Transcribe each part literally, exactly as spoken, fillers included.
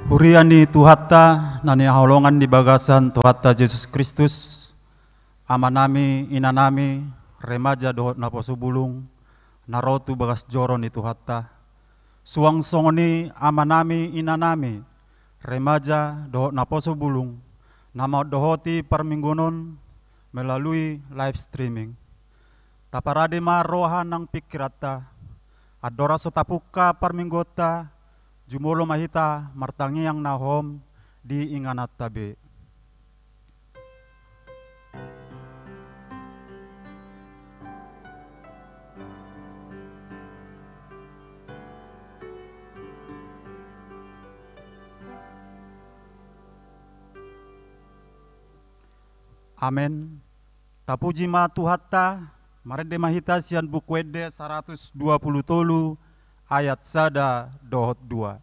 Huria ni Tuhanta na hinaholongan di bagasan Tuhanta Jesus Kristus, amanami, inanami, remaja dohot naposo bulung, na ro tu bagas joro ni Tuhanta. Suang songon i amanami, inanami, remaja dohot naposo bulung, na mandohoti parmingguon on melalui live streaming. Taparade ma roha nang pingkiranta, andorang so tapungka parmingguonta, jumolo ma hita martangiang na hohom di ingananta be. Amen. Tapuji ma Tuhanta. Marende ma hita sian Buku Ende saratus dua pulu tolu ayat sada dohot dua.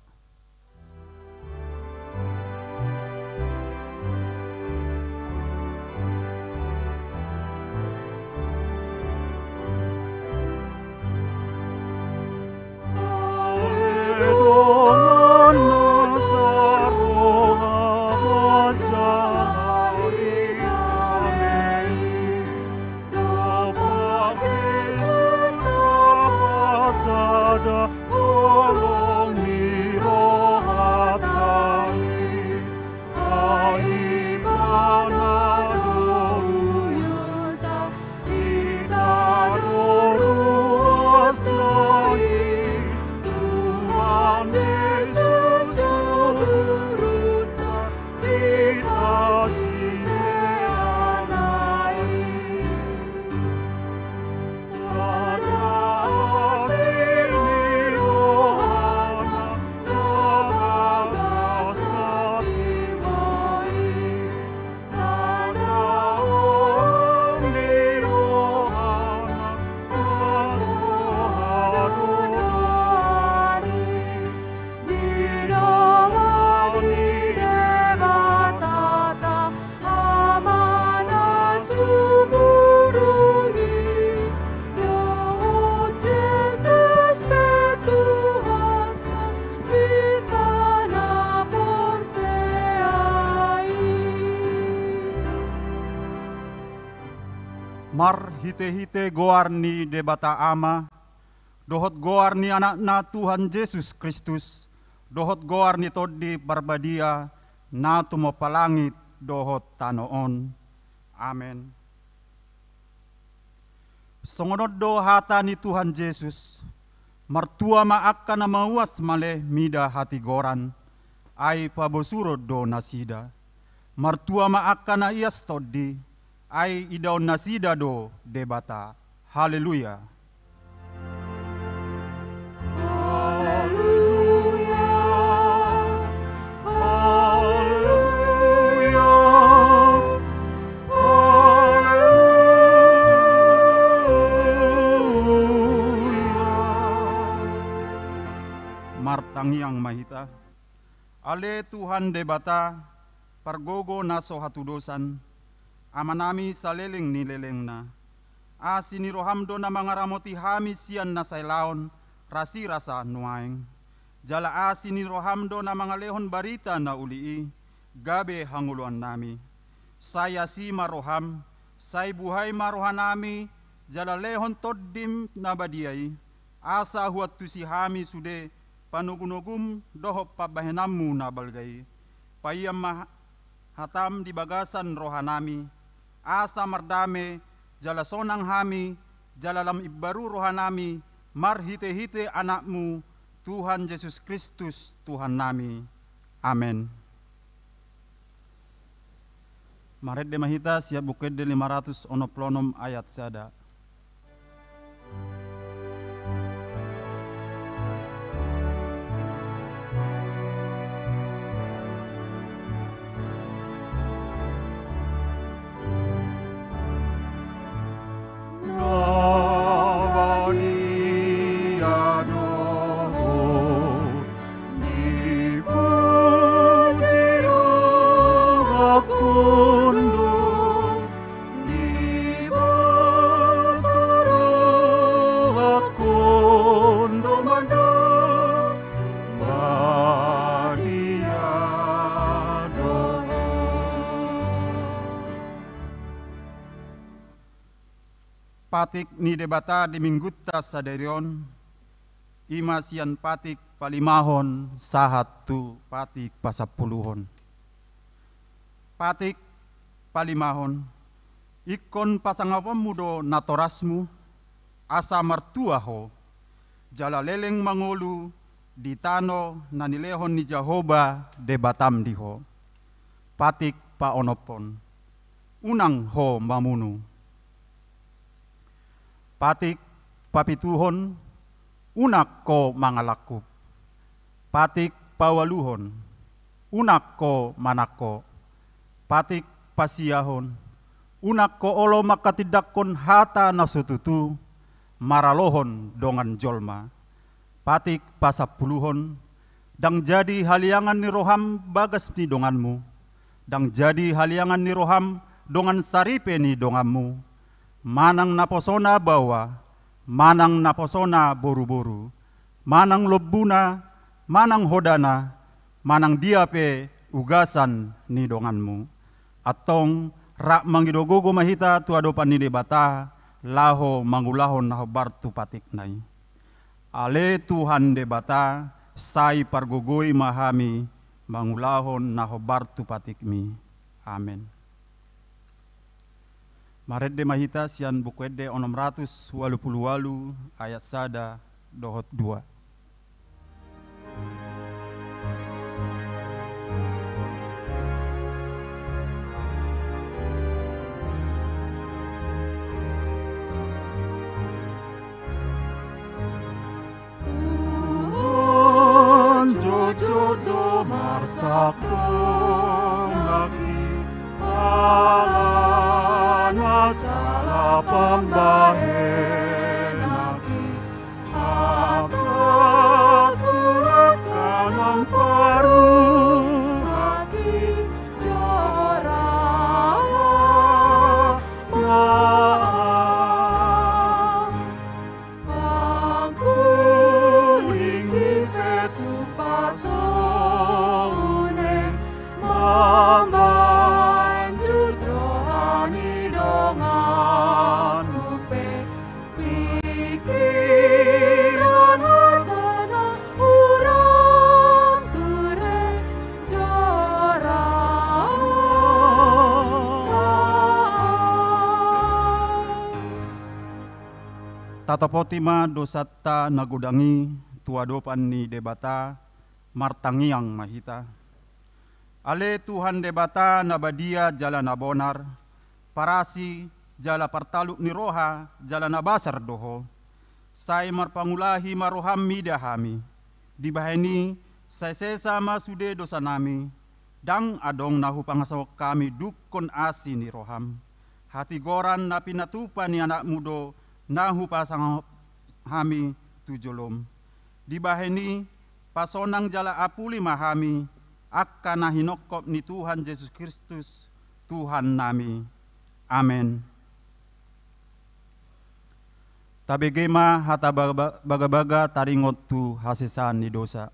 Marhitehite goar ni Debata Ama, dohot goar ni Anakna Tuhan Jesus Kristus, dohot goar ni Tondi Parbadia, na tumompa langit dohot tano on. Amen. Songon on do hata ni Tuhan Jesus: Martua ma angka na mauas male mida hatigoran, ai pabosuron do nasida. Martua ma angka na ias tondi, ai idaon nasida do Debata. Haleluya. Haleluya. Haleluya. Haleluya. Martangiang ma hita. Ale Tuhan Debata, pargogo na so hatudosan, Amanami saleleng ni lelengna. Asi ni roham do na mangaramoti hami sian na sailaon rasirasa nuaeng. Jala asi ni roham do na mangalehon barita na uli i gabe hangoluannami. Sai asi ma roham, sai buhai ma rohanami, jala lehon Tondim na badia i, asa huantusi hami sude panogunogum dohot pambahenanmu na balga i. Paian ma hatam di bagasan rohanami, asa mardame jala sonang hami, jala lam imbaru rohanami marhitehite Anakmu, Tuhan Jesus Kristus, Tuhannami. Amen. Marende ma hita sian Buku Ende lima ratus onom pulu onom ayat sada. Na badia do Ho, dipuji rohangkon do, diboto rohangkon do mandok, badia Patik ni Debata di Minggunta sadari on, i ma sian patik palimahon sahat tu patik pasampuluhon. Patik palimahon, ingkon pasangaponmu do natorasmu, asa martua ho, jala leleng mangolu di tano na nilehon ni Jahowa Debatam di ho. Patik paonomhon, unang ho mamunu. Patik papituhon, unang ho mangalangkup. Patik paualuhon, unang ho manangko. Patik pasiahon, unang ho olo manghatindanghon hata na so tutu maralohon dongan jolma. Patik pasampuluhon, ndang jadi haliangan ni roham bagas ni donganmu, ndang jadi haliangan ni roham dongan saripe ni donganmu, manang naposona baoa, manang naposona boruboru, manang lombuna, manang hodana, manang dia pe ugasan ni donganmu. Antong rap mangido gogo ma hita tu adopan ni Debata, laho mangulahon na hombar tu patikna i. Ale Tuhan Debata, sai pargogoi ma hami mangulahon na hombar tu patikmi. Amen. Marende ma hita sian Buku Ende onom ratus ualu pulu ualu ayat sada dohot dua. Tuhan jotjot do marsakdongan i, alana sala pambahenan i, angka tulang na parurat i jora ma. Pangkuling i pe tu pasone, mambanjut roha ni dongan i pe, pikiran hata na hurang ture jora. Tatopoti ma dosanta na godang i tu adopan ni Debata, martangiang ma hita. Ale Tuhan Debata na badia jala na bonar, parasi jala partaluk ni roha jala na basar do Ho. Sai marpangulahi ma roham mida hami. Dibahen i, sai sesa ma sude dosanami, ndang adong na hupangasahon hami dungkon asi ni roham. Hatigoran na pinatupa ni Anakmu do na hupasangap hami tu jolom. Dibahen i, pasonang jala apuli ma hami, angka na hinongkop ni Tuhan Jesus Kristus, Tuhannami. Amen. Tabege ma hata baga-, bagabaga taringot tu hasesaan ni dosa.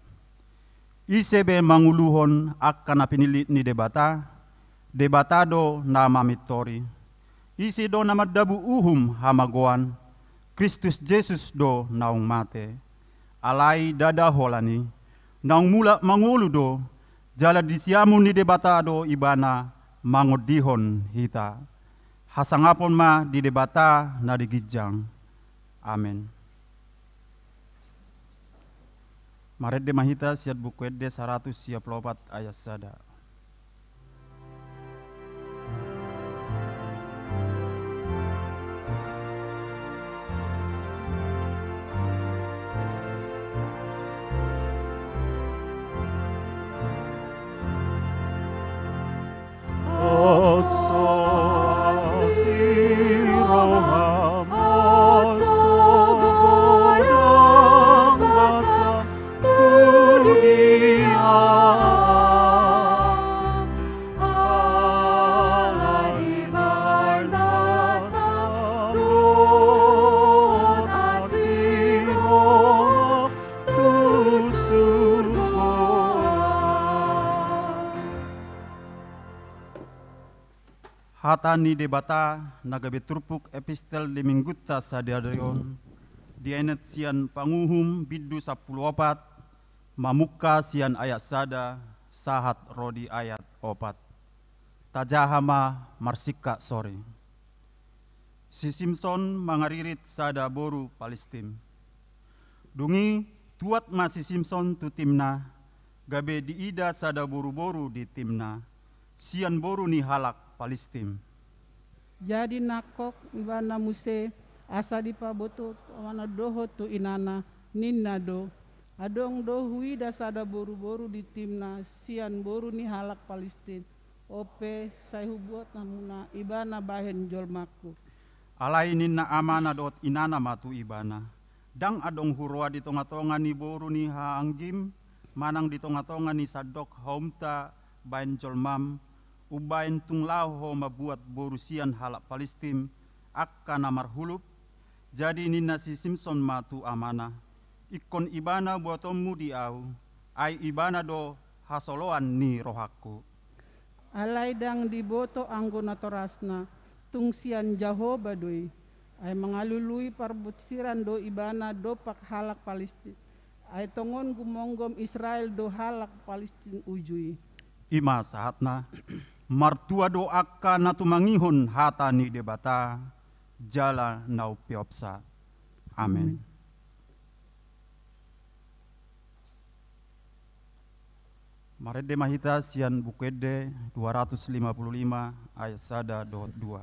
Ise be manguluhon angka na pinillit ni Debata? Debata do na mamintori. Ise do na mandabu uhum hamagoan? Kristus Jesus do naung mate. Alai ndada holan i, naung mulak mangolu do, jala di siamun ni Debata do Ibana mangondihon hita. Hasangapon ma di Debata na di ginjang. Amen. Marende ma hita sian Buku Ende saratus sia pulu opat ayat sada. Otsoasi roham, otso godang basa tu dia. Hata ni Debata na gabe turpuk epistel di Minggunta sadari on, dienet sian Panguhum bindu sampulu opat, mamungka sian ayat sada sahat ro di ayat opat. Tajaha ma marsingkat sori. Si Simson mangaririt sada boru Palistim. Dung i tuat ma si Simson tu Timna, gabe diida sada boruboru di Timna, sian boru ni halak Palistim. Jadi nangkok ibana muse, asa dipaboto amana dohot tu inana, ninna do: Adong do huida sada boruboru di Timna, sian boru ni halak Palistim. On pe, sai hubuat hamuna ibana bahen jolmangku. Alai ninna amana dohot inana ma tu ibana: Ndang adong huroha di tongatonga ni boru ni hahaanggim, manang di tongatonga ni sandok haumta bahen jolmam, umbahen tung laho ho mambuat boru sian halak Palistim, angka na marhulup? Jadi ninna si Simson ma tu amana: Ingkon ibana buatonmu di ahu, ai ibana do hasoloan ni rohangku. Alai ndang diboto anggo natorasna, tung sian Jahowa do i. Ai mangalului parbusiran do ibana dompak halak Palistim. Ai tongon gumonggom Israel do halak Palistim uju i. I ma sahatna. Martua do angka na tumangihon hata ni Debata, jala na umpeopsa. Amen. Amen. Marende ma hita sian Buku Ende dua ratus lima puluh lima ayat sada dohot dua.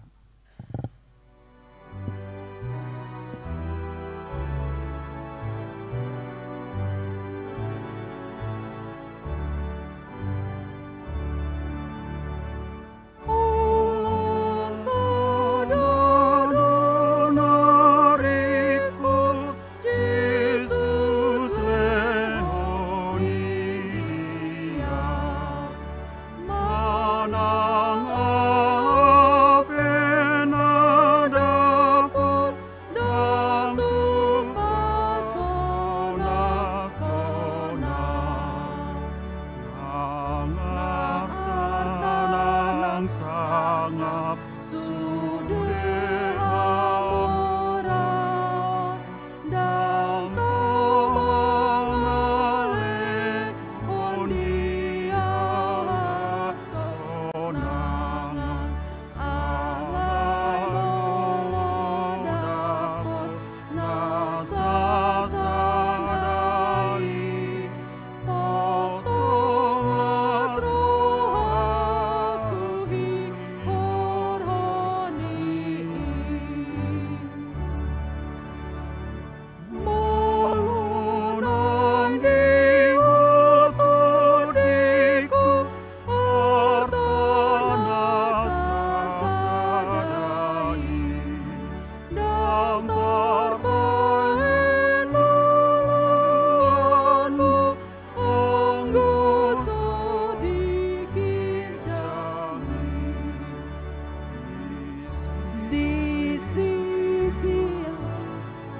Di sisi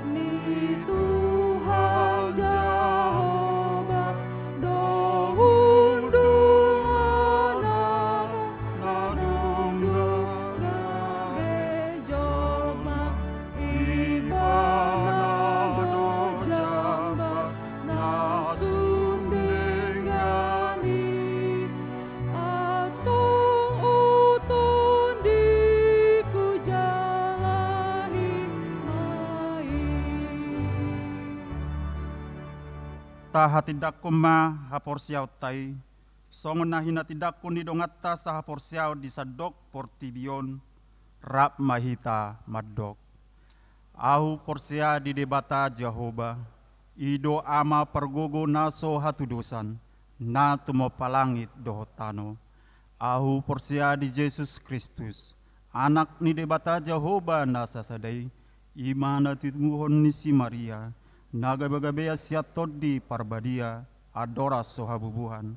ni Tuhan Jahowa do unduk anak na dung gabe jolma, ibana do jamba na sun denggan i. Antong utondingku jala i ma i. Tahatindangkon ma haporseaonta i, songon na hinatindangkon ni donganta sahaporseaon di sandok portibi on. Rap ma hita mandok. Ahu porsea di Debata Jahowa, i do Ama pargogo na so hatudosan, na tumompa langit dohot tano. Ahu porsea di Jesus Kristus, Anak ni Debata Jahowa na sasada i, i ma na titimuhon ni si Maria, na gabegabea sian Tondi Parbadia, andorang so habubuhan.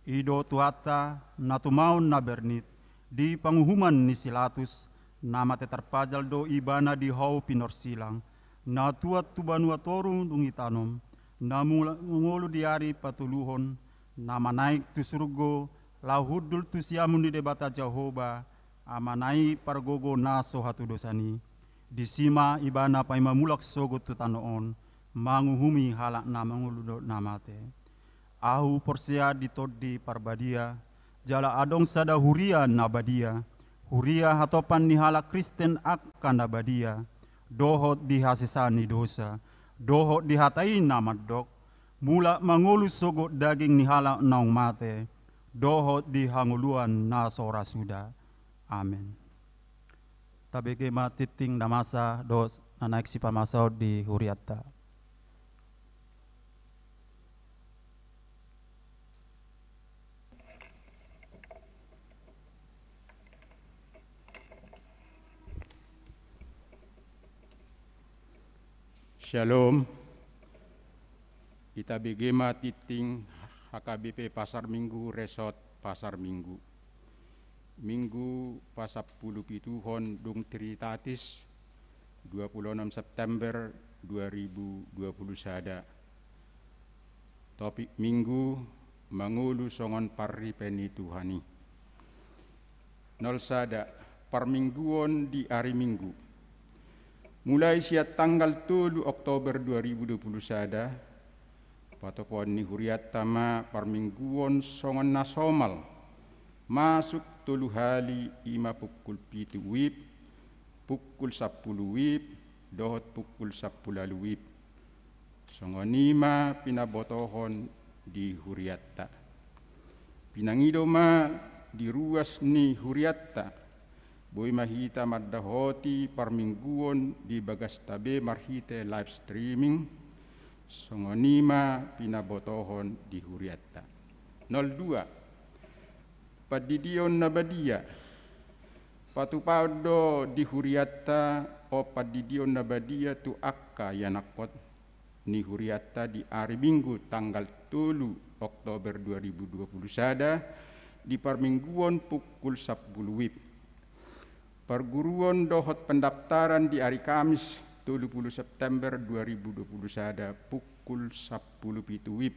I do Tuhanta, na tumaon na bernit, di panguhuman ni si Latus, na mate tarpajal do ibana di hau pinorsilang, na tuat tu banua toru dung itanom, na mula-, mangolu di ari patoluhon, na manaek tu surgo, laho hundul tu siamun ni Debata Jahowa, Amanai pargogo na so hatudosan i, disi ma ibana paima mulak sogot tu tano on, manguhumi halak na mangolu dohot na mate. Ahu porsea di Tondi Parbadia, jala adong sada huria na badia, huria hatopan ni halak Kristen angka na badia, dohot di hasesaan ni dosa, dohot di hata i na mandok, mulak mangolu sogot daging ni halak naung mate, dohot di hangoluan na so ra suda. Amen. Tabege ma tingting na masa dohot na naeng sipamasaon di hurianta. Syalom. Tabege ma tingting H K B P Pasar Minggu, Resort Pasar Minggu. Minggu pasampulupituhon dung Trinitatis, dua puluh enam September dua ribu dua puluh sada. Topik Minggu: Mangolu songon parripe ni Tuhan i. Nol sada. Parmingguon di ari Minggu. Mulai sian tanggal tolu Oktober dua ribu dua puluh sada, patupaon ni hurianta ma parmingguon songon na somal, masuk tolu hali, i ma pukul pitu WIB, pukul sampulu WIB, dohot pukul sampulu ualu WIB. Songon i ma pinabotohon di hurianta. Pinangido ma di ruas ni hurianta, boi ma hita mandohoti parmingguon di bagasta be marhite live streaming, songon i ma pinabotohon di hurianta. Nol dua. Pandidion na badia. Patupaon do di hurianta on pandidion na badia tu angka ianakhon ni hurianta di ari Minggu tanggal tolu Oktober dua ribu dua puluh sada, di parmingguon pukul sampulu WIB. Parguruon dohot pendaftaran di ari Kamis tolu puluh September dua ribu dua puluh sada pukul sampulu pitu WIB.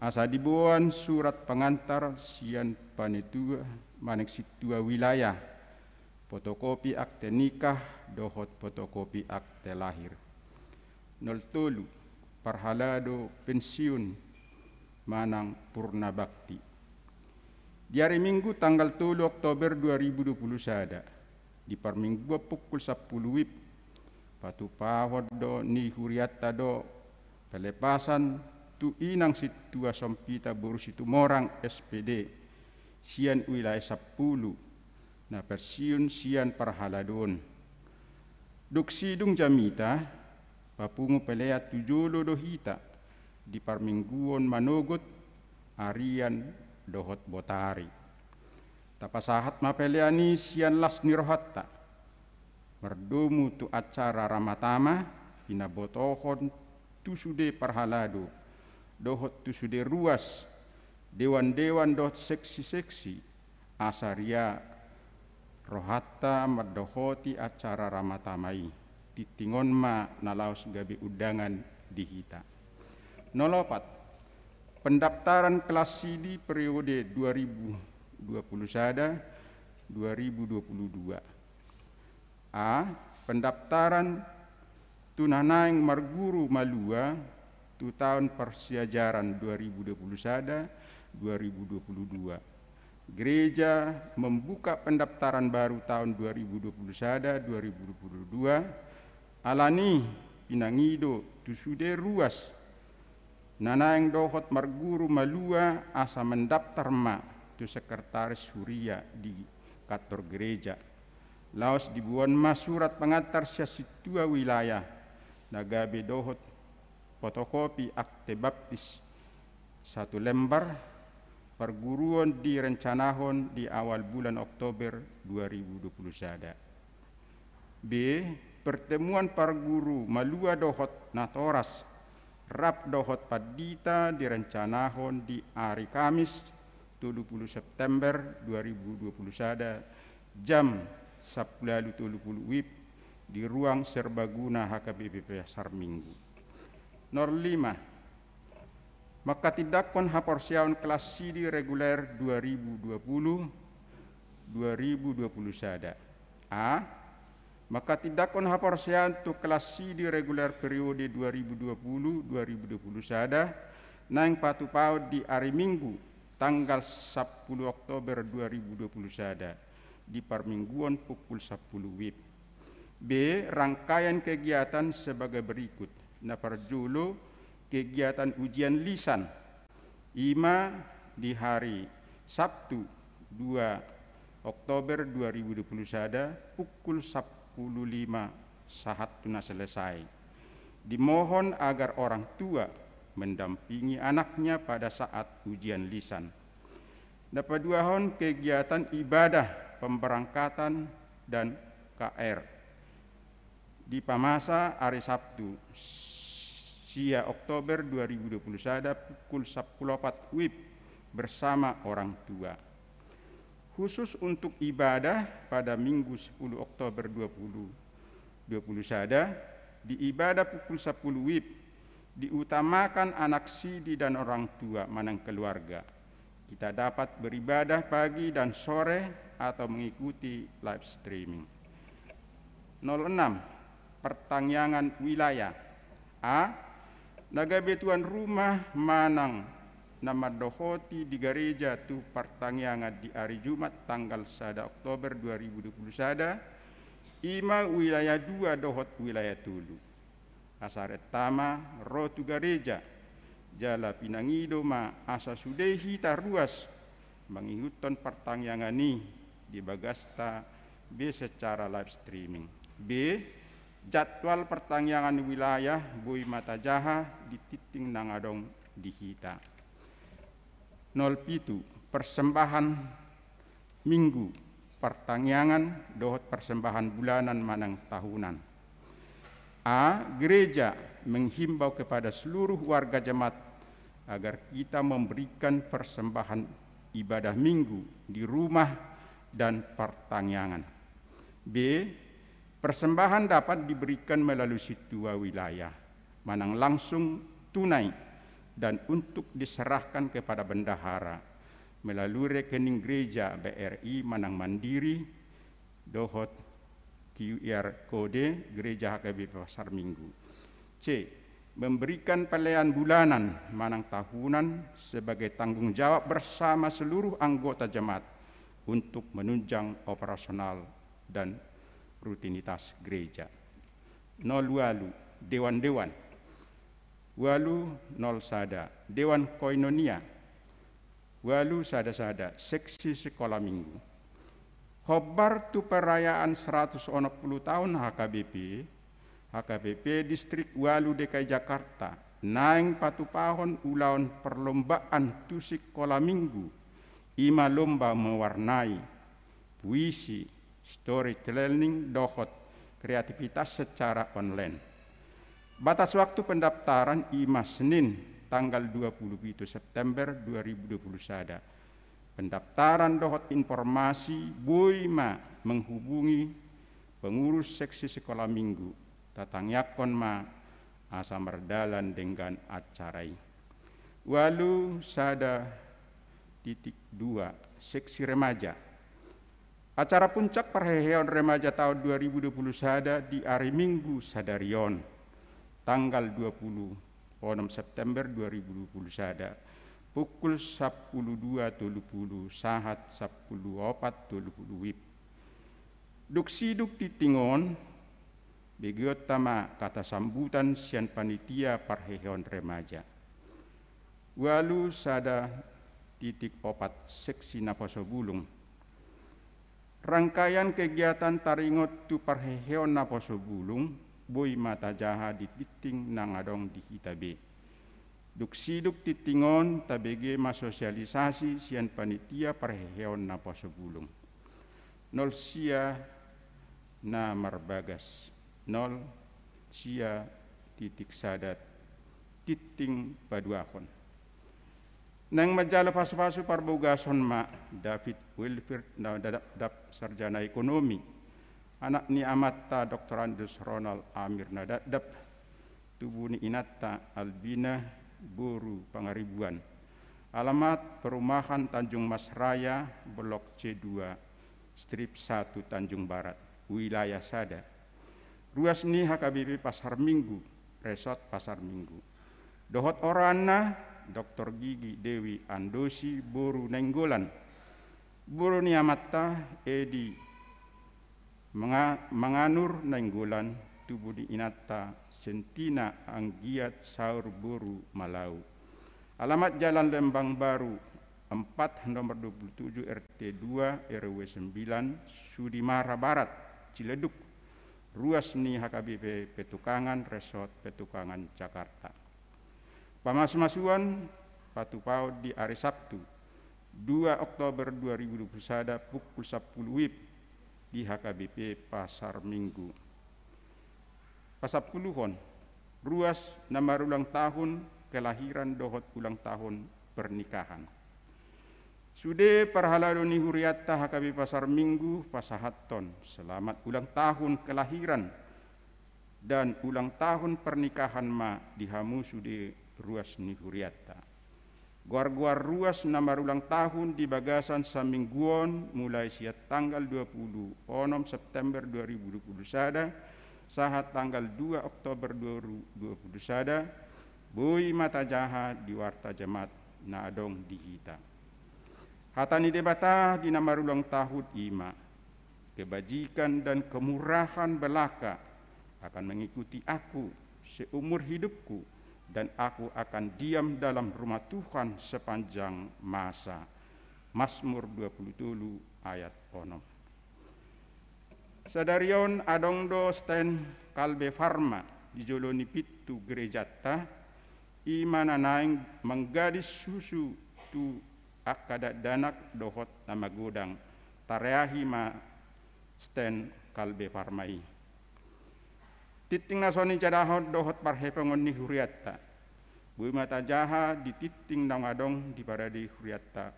Asa diboan surat pengantar sian panitia manang sintua wilayah, fotokopi akte nikah dohot fotokopi akte lahir. Nol tolu. Parhalado pensiun manang purna bakti. Di ari Minggu tanggal tolu Oktober dua ribu dua puluh sada, di parmingguon pukul sampulu WIB, patupaon do ni hurianta do pelepasan tu inang sintua Sompita boru Situmorang S P D, sian wilayah sampulu, na pensiun sian parhaladoon. Dung sidung jamita, papungu pelean tu jolo do hita di parmingguon manogot arian dohot botari. Tapasahat ma pelean i sian las ni rohanta, mardomu tu acara ramatama pinabotohon tu sude parhalado dohot tu sude ruas, dewan-dewan dohot seksi-seksi, asa ria rohanta mandohoti acara ramatama i. Tingting on ma na laos gabe undangan di hita. Nol opat. Pendaftaran kelas sidi periode dua ribu dua puluh sada dua ribu dua puluh dua. A. Pendaftaran tu na naeng marguru malua tu taon parsiajaran dua ribu dua puluh sada dua ribu dua puluh dua. Gereja membuka pendaftaran baru taon dua ribu dua puluh sada dua ribu dua puluh dua. Alani i pinangido tu sude ruas na naeng dohot marguru malua asa mendaftar ma tu sekretaris huria di kantor gereja. Laos diboan ma surat pengantar sian sintua wilayah na gabe dohot fotokopi akte baptis satu lembar. Parguruon direncanahon di awal bulan Oktober dua ribu dua puluh sada. B. Pertemuan parguru malua dohot natoras rap dohot pandita direncanahon di ari Kamis tolu puluh September dua ribu dua puluh sada, jam sampulu ualu tolu puluh WIB, di ruang serbaguna H K B P P Pasar Minggu. Nol lima. Manghatindanghon haporseaon kelas sidi reguler dua ribu dua puluh, dua ribu dua puluh sada. A. Manghatindanghon haporseaon tu kelas sidi reguler periode dua ribu dua puluh dua ribu dua puluh sada naeng patupaon di ari Minggu tanggal sampulu Oktober dua ribu dua puluh sada di parmingguon pukul sampulu WIB. B. Rangkaian kegiatan sebagai berikut. Na parjolo, kegiatan ujian lisan, i ma di hari Sabtu dua Oktober dua ribu dua puluh sada pukul sampulu lima sahat tu na selesai. Dimohon agar orang tua mendampingi anaknya pada saat ujian lisan. Na paduahon, kegiatan ibadah pemberangkatan dan K R di Pamasa, ari Sabtu sia Oktober dua ribu dua puluh sada pukul sampulu opat WIB bersama orang tua. Khusus untuk ibadah pada Minggu sepuluh Oktober dua puluh dua puluh sada, di ibadah pukul sampulu WIB diutamakan anak sidi dan orang tua manang keluarga. Kita dapat beribadah pagi dan sore atau mengikuti live streaming. Nol enam, pertangiangan wilayah. A. Na gabe tuan rumah manang na mandohoti di gareja tu partangiangan di ari Jumat tanggal sada Oktober dua ribu dua puluh sada, i ma wilayah dua dohot wilayah tolu. Asa renta ma ro tu gareja, jala pinangido ma asa sude hita ruas mangihuthon partangiangan i di bagasta be secara live streaming. B. Jadwal partangiangan wilayah boi ma tajaha di tingting nang adong di hita. Nol pitu, persembahan minggu, partangiangan dohot persembahan bulanan manang tahunan. A. Gereja menghimbau kepada seluruh warga jemaat agar kita memberikan persembahan ibadah minggu di rumah dan partangiangan. B. Persembahan dapat diberikan melalui sintua wilayah manang langsung tunai dan untuk diserahkan kepada bendahara melalui rekening gereja B R I manang Mandiri dohot Q R Code Gereja H K B P Pasar Minggu. C. Memberikan pelean bulanan manang tahunan sebagai tanggung jawab bersama seluruh anggota jemaat untuk menunjang operasional dan rutinitas gereja. Nol ualu, dewan-dewan. Ualu nol sada, dewan koinonia. Ualu sada sada, seksi sekolah minggu. Hombar tu perayaan seratus onom pulu tahun H K B P, H K B P Distrik Ualu D K I Jakarta naeng patupahon ulaon perlombaan tu sekolah minggu, i ma lomba mewarnai, puisi, storytelling dohot kreativitas secara online. Batas waktu pendaftaran i ma Senin tanggal dua pulu pitu September dua ribu dua pulu sada. Pendaftaran dohot informasi boi ma menghubungi pengurus seksi sekolah minggu. Tatangiangkon ma asa mardalan denggan acara i. Ualu sada titik dua, seksi remaja. Acara puncak parheheon remaja taon dua ribu dua pulu sada di ari Minggu sadari on, tanggal dua pulu onom September dua ribu dua pulu sada, pukul sampulu dua tolu pulu sahat sampulu opat tolu pulu WIB. Dung sidung tingting on, begeonta ma kata sambutan sian panitia parheheon remaja. Ualu sada titik opat, seksi naposo bulung. Rangkaian kegiatan taringot tu parheheon naposo bulung boi ma tajaha di tingting nang adong di hita be. Dung sidung tingting on tabege ma sosialisasi sian panitia parheheon naposo bulung. Nol sia na marbagas, nol sia titik sada, tingting paduahon. Naeng manjalo pasupasu parbagason ma David Wilfred Nadapdap, sarjana ekonomi, anak ni amanta Doktorandus Ronald Amir Nadapdap, tubu ni inanta Albina boru Pangaribuan. Alamat perumahan Tanjung Mas Raya, blok C dua, Strip satu Tanjung Barat, wilayah sada. Ruas ni H K B P Pasar Minggu, Resort Pasar Minggu. Dohot oroanna, Doktor Gigi Dewi Andosi boru Nainggolan. Boru ni amanta Edi Manga-, Manganur Nainggolan, tubu ni inanta Sentina Anggiat Saur boru Malau. Alamat Jalan Lembang Baru empat, nomor dua puluh tujuh, R T dua, R W sembilan, Sudimara Barat, Ciledug. Ruas ni H K B P Petukangan, Resort Petukangan, Jakarta. Pamasumasuan patupaon di ari Sabtu, dua Oktober dua ribu dua puluh sada, pukul sapuluh WIB di H K B P Pasar Minggu. Pasampuluhon, ruas na marulang tahun kelahiran dohot ulang tahun pernikahan. Sude parhalado ni hurianta H K B P Pasar Minggu pasahathon selamat ulang tahun kelahiran dan ulang tahun pernikahan ma di hamu sude ruas ni hurianta. Goar-goar ruas na marulang tahun di bagasan saminggu on, mulai sian tanggal dua puluh onom September dua ribu dua puluh sada sahat tanggal dua Oktober dua ribu dua puluh sada, boi ma tajaha di warta jamaat na adong di hita. Hata ni Debata di na marulang tahun i ma, kebajikan dan kemurahan belaka akan mengikuti aku seumur hidupku, dan aku akan diam dalam rumah Tuhan sepanjang masa. Mazmur dua puluh tolu ayat onom. Sadari on adong do stand Kalbe Farma di jolo ni pintu gerejanta, i ma na naeng manggadis susu tu angka dakdanak dohot na magodang, tareahi ma stand Kalbe Farma i. Tingting na songon i jadahon dohot parhepongon ni hurianta, boi ma tajaha di tingting naung adong di parade hurianta.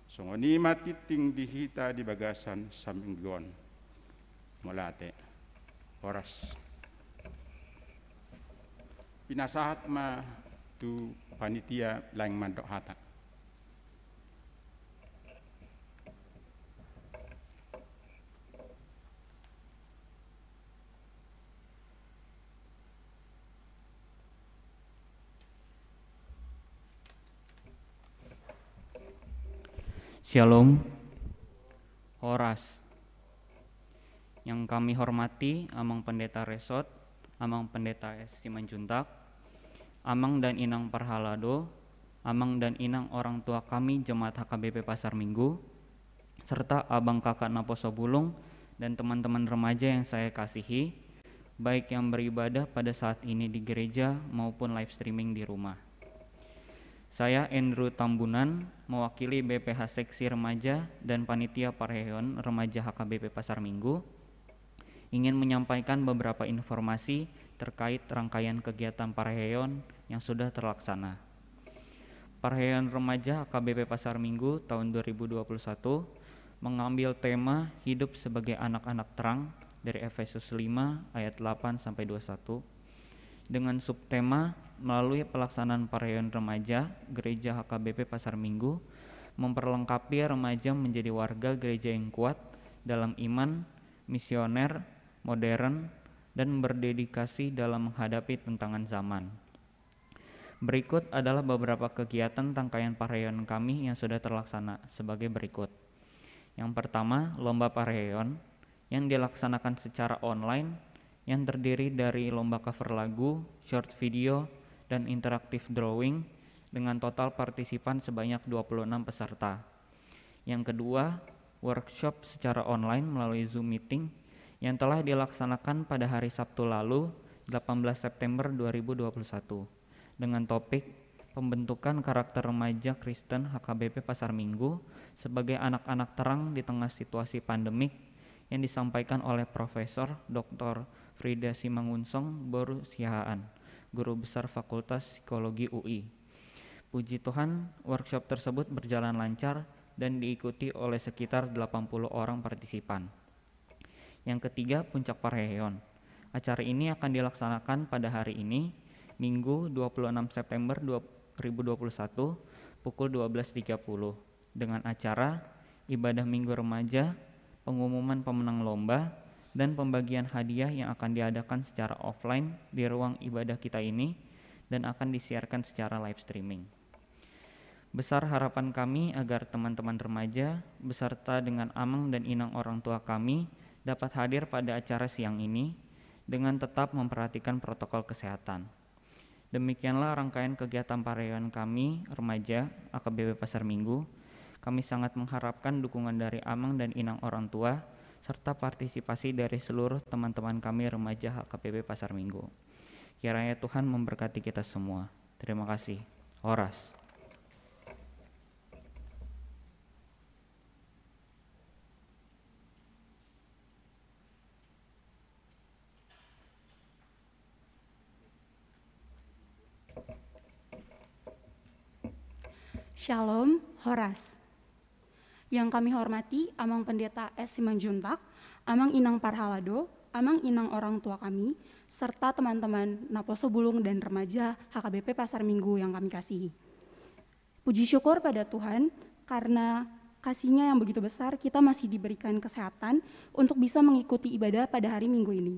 Songon i ma tingting di hita di bagasan saminggu on. Mauliate. Horas. Pinasahat ma tu panitia laeng mandok hata. Syalom. Horas. Yang kami hormati Amang Pendeta Resort, Amang Pendeta S Simanjuntak, Amang dan Inang Parhalado, Amang dan Inang orang tua kami Jemaat H K B P Pasar Minggu, serta abang kakak naposo bulung dan teman-teman remaja yang saya kasihi, baik yang beribadah pada saat ini di gereja maupun live streaming di rumah. Saya Andrew Tambunan, mewakili B P H Seksi Remaja dan Panitia Parheon Remaja H K B P Pasar Minggu, ingin menyampaikan beberapa informasi terkait rangkaian kegiatan parheon yang sudah terlaksana. Parheon Remaja H K B P Pasar Minggu tahun dua ribu dua puluh satu mengambil tema Hidup Sebagai Anak-anak Terang dari Efesus lima ayat delapan sampai dua puluh satu, dengan subtema melalui pelaksanaan parheon remaja Gereja H K B P Pasar Minggu memperlengkapi remaja menjadi warga gereja yang kuat dalam iman, misioner, modern, dan berdedikasi dalam menghadapi tantangan zaman. Berikut adalah beberapa kegiatan rangkaian parheon kami yang sudah terlaksana sebagai berikut. Yang pertama, lomba parheon yang dilaksanakan secara online yang terdiri dari lomba cover lagu, short video, dan interaktif drawing dengan total partisipan sebanyak dua puluh enam peserta. Yang kedua, workshop secara online melalui Zoom meeting yang telah dilaksanakan pada hari Sabtu lalu, delapan belas September dua ribu dua puluh satu, dengan topik Pembentukan Karakter Remaja Kristen H K B P Pasar Minggu sebagai Anak-anak Terang di Tengah Situasi Pandemik, yang disampaikan oleh Profesor Doktor Frida Simangunsong boru Siahaan, Guru Besar Fakultas Psikologi U I. Puji Tuhan, workshop tersebut berjalan lancar dan diikuti oleh sekitar delapan puluh orang partisipan. Yang ketiga, puncak parheon. Acara ini akan dilaksanakan pada hari ini, Minggu, dua puluh enam September dua ribu dua puluh satu, pukul dua belas tiga puluh, dengan acara ibadah Minggu Remaja pengumuman pemenang lomba, dan pembagian hadiah yang akan diadakan secara offline di ruang ibadah kita ini dan akan disiarkan secara live streaming. Besar harapan kami agar teman-teman remaja beserta dengan amang dan inang orang tua kami dapat hadir pada acara siang ini dengan tetap memperhatikan protokol kesehatan. Demikianlah rangkaian kegiatan parheheon kami remaja H K B P Pasar Minggu. Kami sangat mengharapkan dukungan dari amang dan inang orang tua serta partisipasi dari seluruh teman-teman kami remaja H K B P Pasar Minggu. Kiranya Tuhan memberkati kita semua. Terima kasih. Horas. Shalom, horas. Yang kami hormati Amang Pendeta S Simanjuntak, Amang Inang Parhalado, Amang Inang orang tua kami, serta teman-teman Naposo Bulung dan Remaja H K B P Pasar Minggu yang kami kasihi. Puji syukur pada Tuhan, karena kasih-Nya yang begitu besar, kita masih diberikan kesehatan untuk bisa mengikuti ibadah pada hari Minggu ini.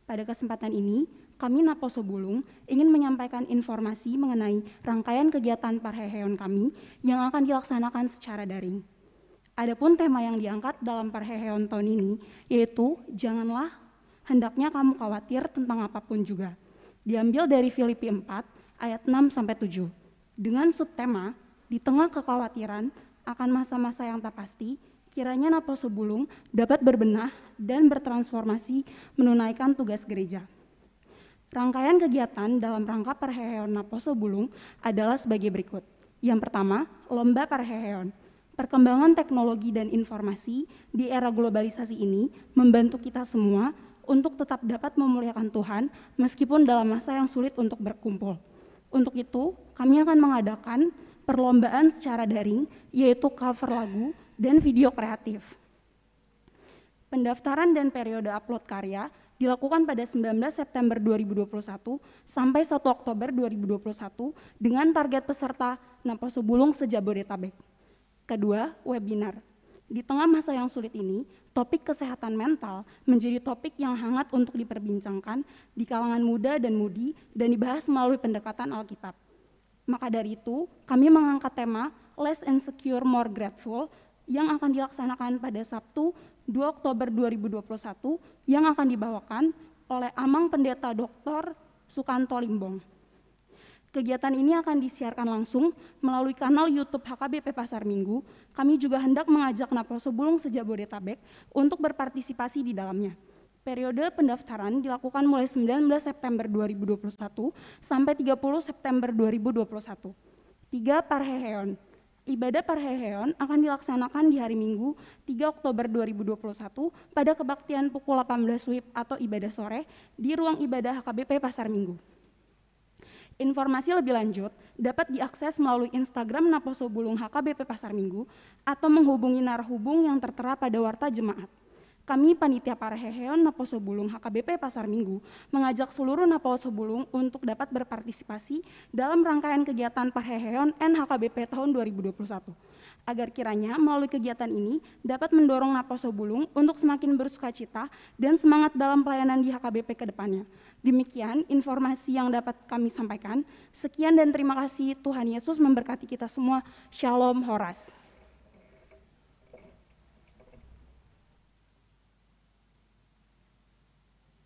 Pada kesempatan ini, kami Naposo Bulung ingin menyampaikan informasi mengenai rangkaian kegiatan parheheon kami yang akan dilaksanakan secara daring. Adapun tema yang diangkat dalam parheheon tahun ini yaitu, "Janganlah hendaknya kamu khawatir tentang apapun juga." Diambil dari Filipi empat ayat enam sampai tujuh. Dengan subtema, "Di tengah kekhawatiran akan masa-masa yang tak pasti, kiranya Naposo Bulung dapat berbenah dan bertransformasi menunaikan tugas gereja." Rangkaian kegiatan dalam rangka parheheon Naposo Bulung adalah sebagai berikut. Yang pertama, lomba parheheon. Perkembangan teknologi dan informasi di era globalisasi ini membantu kita semua untuk tetap dapat memuliakan Tuhan meskipun dalam masa yang sulit untuk berkumpul. Untuk itu, kami akan mengadakan perlombaan secara daring, yaitu cover lagu dan video kreatif. Pendaftaran dan periode upload karya dilakukan pada sembilan belas September dua ribu dua puluh satu sampai satu Oktober dua ribu dua puluh satu dengan target peserta Naposo Bulung se-Jabodetabek. Kedua, webinar. Di tengah masa yang sulit ini, topik kesehatan mental menjadi topik yang hangat untuk diperbincangkan di kalangan muda dan mudi dan dibahas melalui pendekatan Alkitab. Maka dari itu, kami mengangkat tema Less Insecure, More Grateful yang akan dilaksanakan pada Sabtu, dua Oktober dua ribu dua puluh satu, yang akan dibawakan oleh Amang Pendeta Doktor Sukanto Limbong. Kegiatan ini akan disiarkan langsung melalui kanal YouTube H K B P Pasar Minggu. Kami juga hendak mengajak Naposo Bulung se-Jabodetabek untuk berpartisipasi di dalamnya. Periode pendaftaran dilakukan mulai sembilan belas September dua ribu dua puluh satu sampai tiga puluh September dua ribu dua puluh satu. Tiga, parheheon. Ibadah parheheon akan dilaksanakan di hari Minggu, tiga Oktober dua ribu dua puluh satu, pada kebaktian pukul delapan belas wib atau ibadah sore di ruang ibadah H K B P Pasar Minggu. Informasi lebih lanjut dapat diakses melalui Instagram Naposo Bulung H K B P Pasar Minggu atau menghubungi narahubung yang tertera pada warta jemaat. Kami, panitia parheheon Naposo Bulung H K B P Pasar Minggu, mengajak seluruh Naposo Bulung untuk dapat berpartisipasi dalam rangkaian kegiatan parheheon N H K B P tahun dua ribu dua puluh satu, agar kiranya melalui kegiatan ini dapat mendorong Naposo Bulung untuk semakin bersukacita dan semangat dalam pelayanan di H K B P ke depannya. Demikian informasi yang dapat kami sampaikan. Sekian dan terima kasih. Tuhan Yesus memberkati kita semua. Shalom, horas.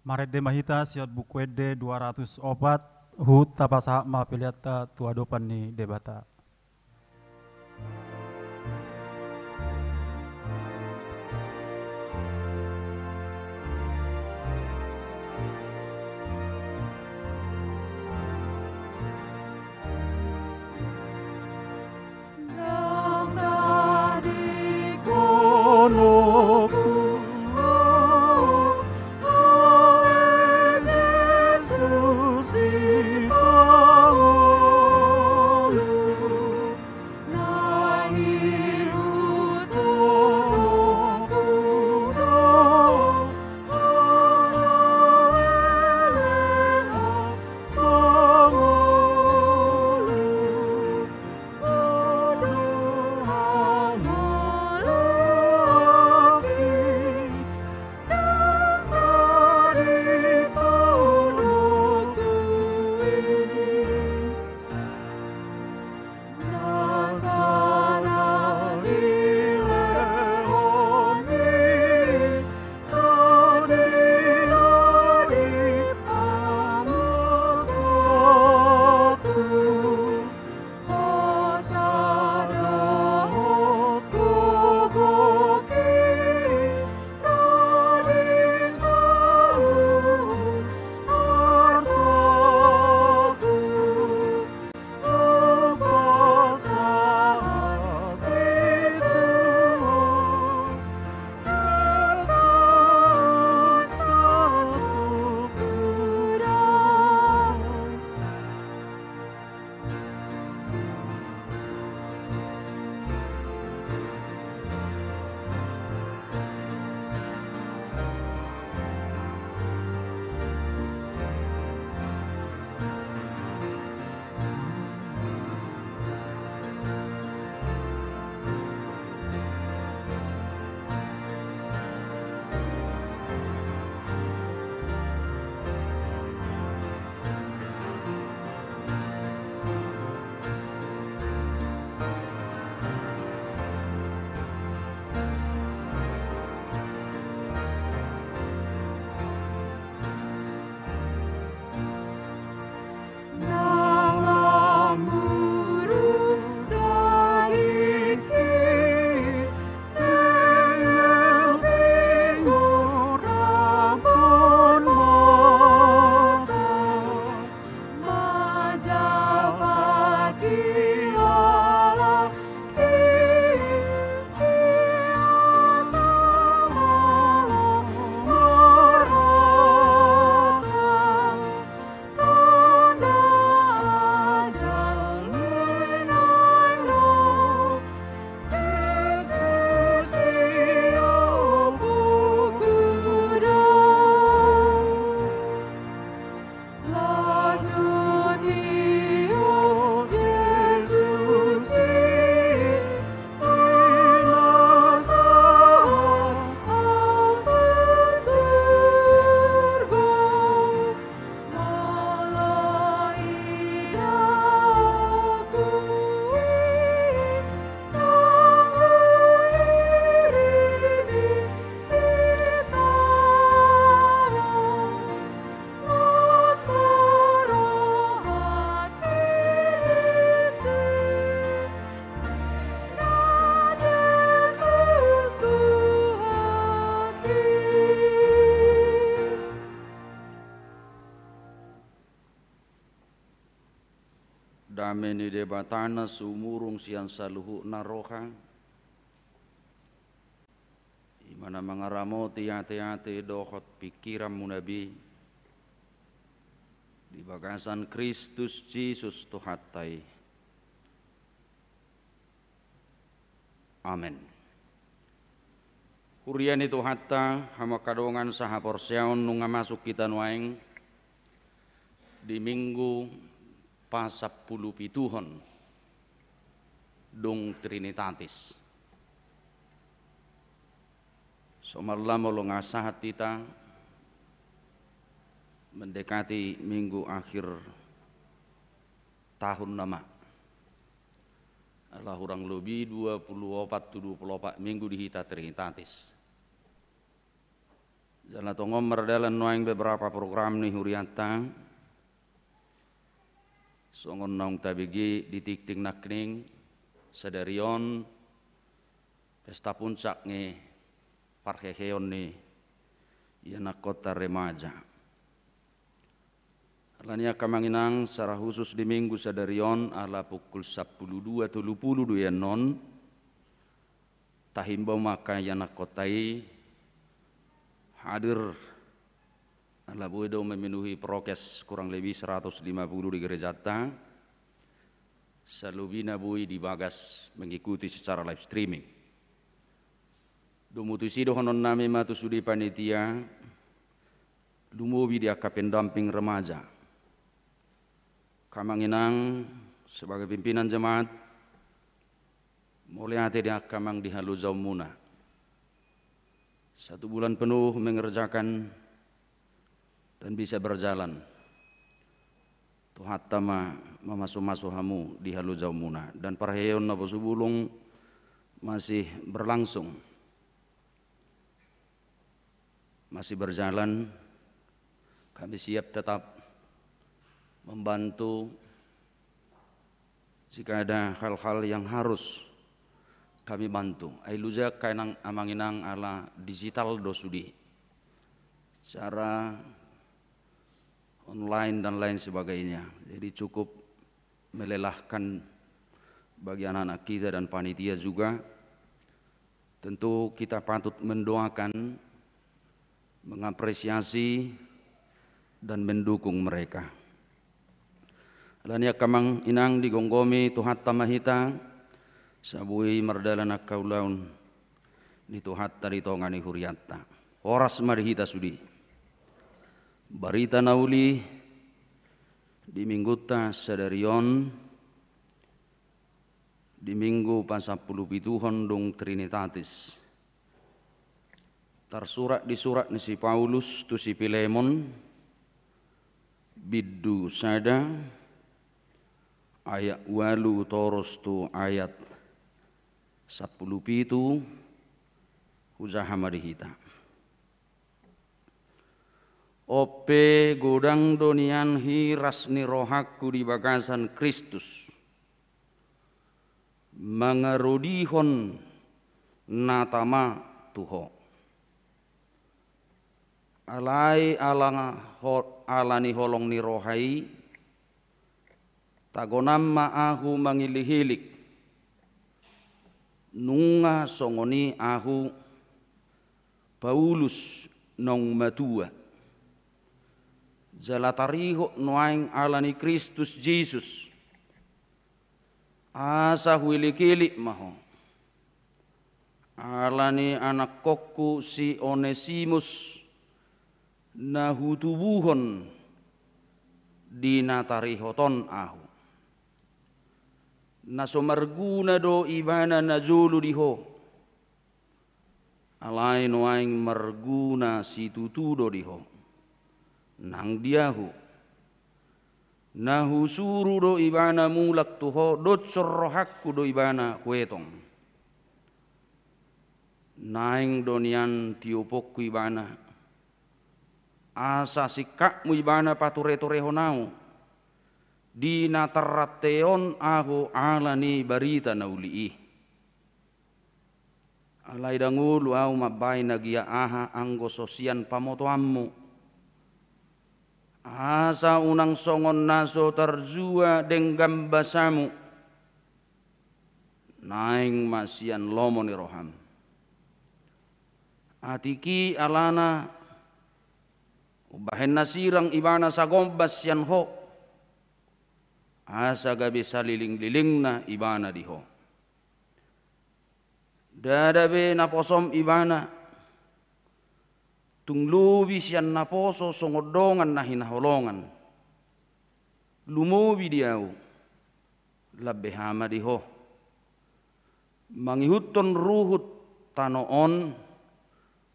Marende ma hita sian Buku Ende dua ratus opat, huhut tapasahat ma peleanta tu adopan ni Debata. Dame ni Debata na sumurung sian saluhutna roha, i ma na mangaramoti ateate dohot pingkiranmuna be, di bagasan Kristus Jesus Tuhanta i. Amen. Huria ni Tuhanta, hamu angka dongan sahaporseaon, nunga masuk hita nuaeng di Minggu pasampulupituhon dung Trinitatis. Somalna molo nga sahat hita mendekati minggu akhir tahun nama. Ala hurang lobi dua pulu opat tu dua pulu opat minggu di hita Trinitatis. Jala tongon mardalan nuaeng beberapa program ni hurianta. Songon naung tabege di tingting nangkining, sadari on pesta puncak ni parheheon ni ianakkonta remaja. Alani i angka amang inang, secara khusus di Minggu sadari on, ala pukul sampulu dua tolu pulu do i annon, tahimbau ma angka ianakkonta i hadir, ala boi do memenuhi prokes kurang lebih seratus lima puluh di gerejanta, salobina boi di bagas mengikuti secara live streaming. Domu tusi dohononnami ma tu sude panitia, lumobi di angka pendamping remaja. Angka amang inang, sebagai pimpinan jemaat, mauliate di angka amang di halojaonmuna. Satu bulan penuh mengerjakan dan bisa berjalan. Tuhanta ma mamasumasu hamu di halojaonmuna. Dan parheheon naposo bulung masih berlangsung, masih berjalan. Kami siap tetap membantu jika ada hal-hal yang harus kami bantu. Ai loja angka inang, amang inang, ala digital do sude, secara online dan lain sebagainya. Jadi cukup melelahkan bagi anak-anak kita dan panitia juga. Tentu kita patut mendoakan, mengapresiasi, dan mendukung mereka. Alani i angka amang inang, digomgomi Tuhanta ma hita, asa boi mardalan angka ulaon ni Tuhanta di tonga ni hurianta. Horas ma di hita sude. Barita na uli di Minggunta sadari on, di Minggu pasampulupituhon dung Trinitatis, tarsurat di surat ni si Paulus tu si Pilemon, bindu sada, ayat ualu torus tu ayat sampulupitu. Hujaha ma di hita. On pe, godang do nian hiras ni rohangku di bagasan Kristus, mangarodihon na tama tu ho. Alai ala ho-, ala ni holong ni roha i, tagonan ma ahu mangilihilik. Nunga songon i ahu, Paulus, naung matua, jala tarihot nuaeng ala ni Kristus Jesus, asa huilikilik ma ho. Ala ni anakkonku si Onesimus, na hutubuhon di na tarihot on ahu. Na so marguna do ibana najolo di ho, alai nuaeng marguna situtu do di ho nang di ahu. Na husuru do ibana mulak tu ho, doshon rohangku do ibana huetong. Naeng do nian tioponku ibana, asa singkatmu ibana patureturehon ahu di na tarranteon ahu ala ni barita na uli i. Alai ndang olo ahu mambahen na gia aha anggo so sian pamotoanmu. Asa unang songon na so tarjua denggan basamu, naeng ma sian lomo ni roham. Atik i alana umbahen na sirang ibana sagombas sian ho, asa gabe salilinglilingna ibana di ho. Ndada be naposom ibana, tung lobi sian naposo songon dongan na hinaholongan. Lumobi di ahu, lambehama di ho. Mangihuthon ruhut tano on,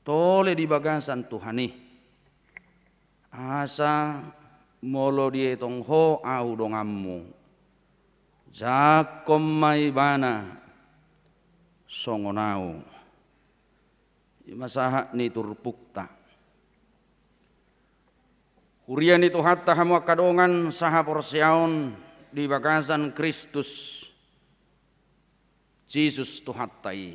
tole di bagasan Tuhan i. Asa molo dietong ho ahu donganmu, jangkon ma ibana songon ahu. I ma sahat ni turpukta. Huria ni Tuhanta, hamu angka dongan sahaporseaon di bagasan Kristus Jesus Tuhanta i.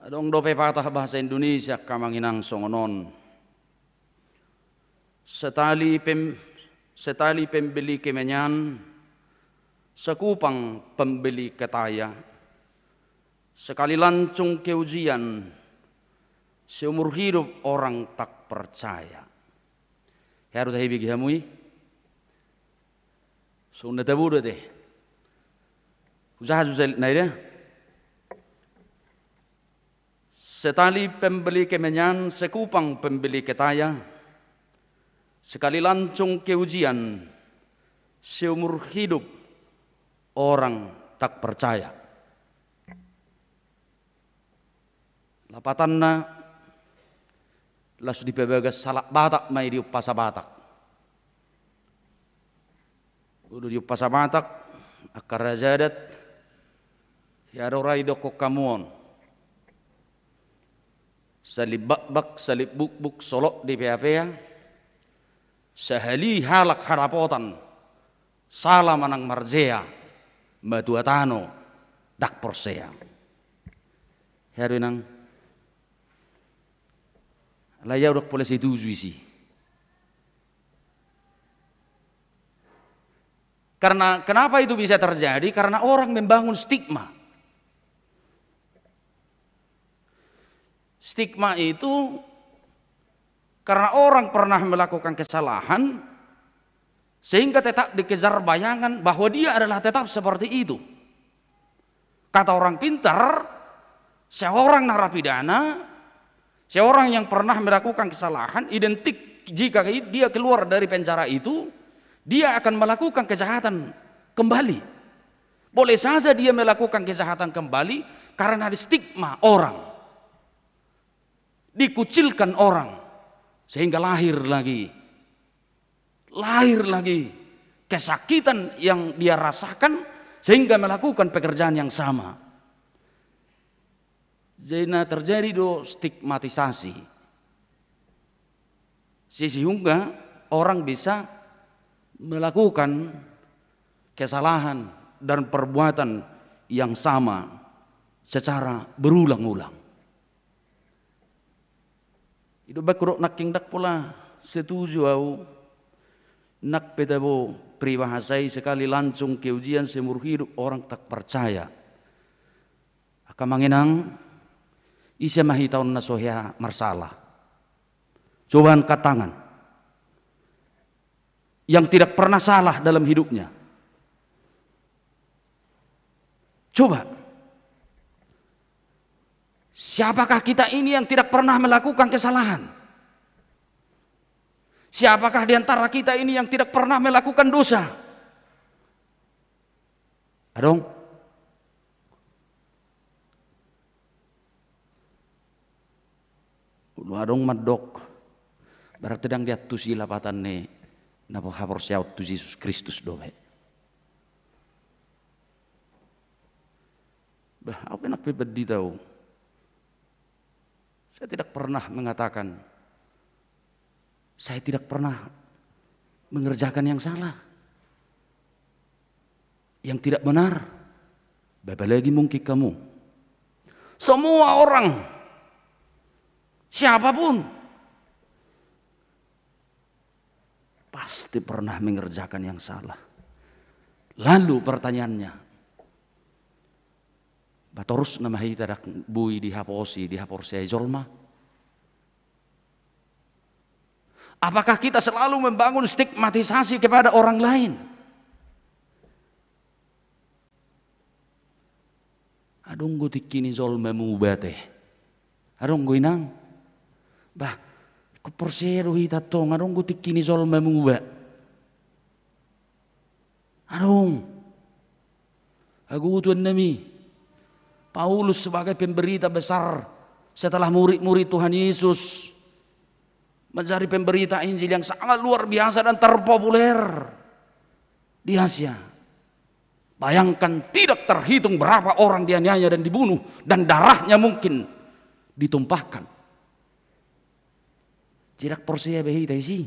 Adong dope patah bahasa Indonesia angka amang inang songon on. Setali pem-, setali pembeli kemenyan, sekupang pembeli ketaya. Sekali lancung keujian, seumur hidup orang tak percaya. Hea do tahe bege hamu i. Songon na tabo do ate. Hujaha jo salit nai da. Setali pembeli kemenyan, sekupang pembeli ketaya. Sekali lancung keujian, seumur hidup orang tak percaya. Lapatanna, laos dipabagas halak Batak ma i di umpasa Batak. Olo di umpasa Batak, angka raja adat, hea do ra didokkon hamu on. Salip bakbak, salip bukbuk, solot dipeapea, sahali halak hadapotan, sala manang marjea, matua tano, ndang porsea. Hea do inang. Alai ahu ndang pola setuju disi. Karena kenapa itu bisa terjadi? Karena orang membangun stigma. Stigma itu karena orang pernah melakukan kesalahan, sehingga tetap dikejar bayangan bahwa dia adalah tetap seperti itu. Kata orang pintar, seorang narapidana, seorang yang pernah melakukan kesalahan, identik jika dia keluar dari penjara itu, dia akan melakukan kejahatan kembali. Boleh saja dia melakukan kejahatan kembali karena ada stigma orang. Dikucilkan orang, sehingga lahir lagi. Lahir lagi kesakitan yang dia rasakan, sehingga melakukan pekerjaan yang sama. Jadi na terjadi do stigmatisasi. Sehingga orang bisa melakukan kesalahan dan perbuatan yang sama secara berulang-ulang. I do umbahen hudok nangkin ndang pola setuju ahu, nang pe tabo peribahasa i, sekali lancung keujian seumur hidup orang tak percaya. Angka amang inang, ise ma hita on na so hea marsala? Coba angkat tangan. Yang tidak pernah salah dalam hidupnya. Coba. Siapakah kita ini yang tidak pernah melakukan kesalahan? Siapakah di antara kita ini yang tidak pernah melakukan dosa? Adong? Olo adong mandok, berarti ndang diantusi lapatan ni na haporseaon tu Jesus Kristus dope. Bah, ahu pe nang pe pandita ahu. Saya tidak pernah mengatakan, saya tidak pernah mengerjakan yang salah, yang tidak benar. Apalagi mungkin kamu. Semua orang, siapapun, pasti pernah mengerjakan yang salah. Lalu pertanyaannya, ba torus nama hita ndang boi dihaposi, dihaporseai jolma? Apakah kita selalu membangun stigmatisasi kepada orang lain? Adong do tingki ni jolma muba te. Adong do inang. Bah, ingkon porsea do hita tong, adong do tingki ni jolma muba. Adong. Hagogoon nami. Paulus sebagai pemberita besar setelah murid-murid Tuhan Yesus, menjadi pemberita Injil yang sangat luar biasa dan terpopuler di Asia. Bayangkan, tidak terhitung berapa orang dianiaya dan dibunuh, dan darahnya mungkin ditumpahkan. Ndang porsea be hita disi.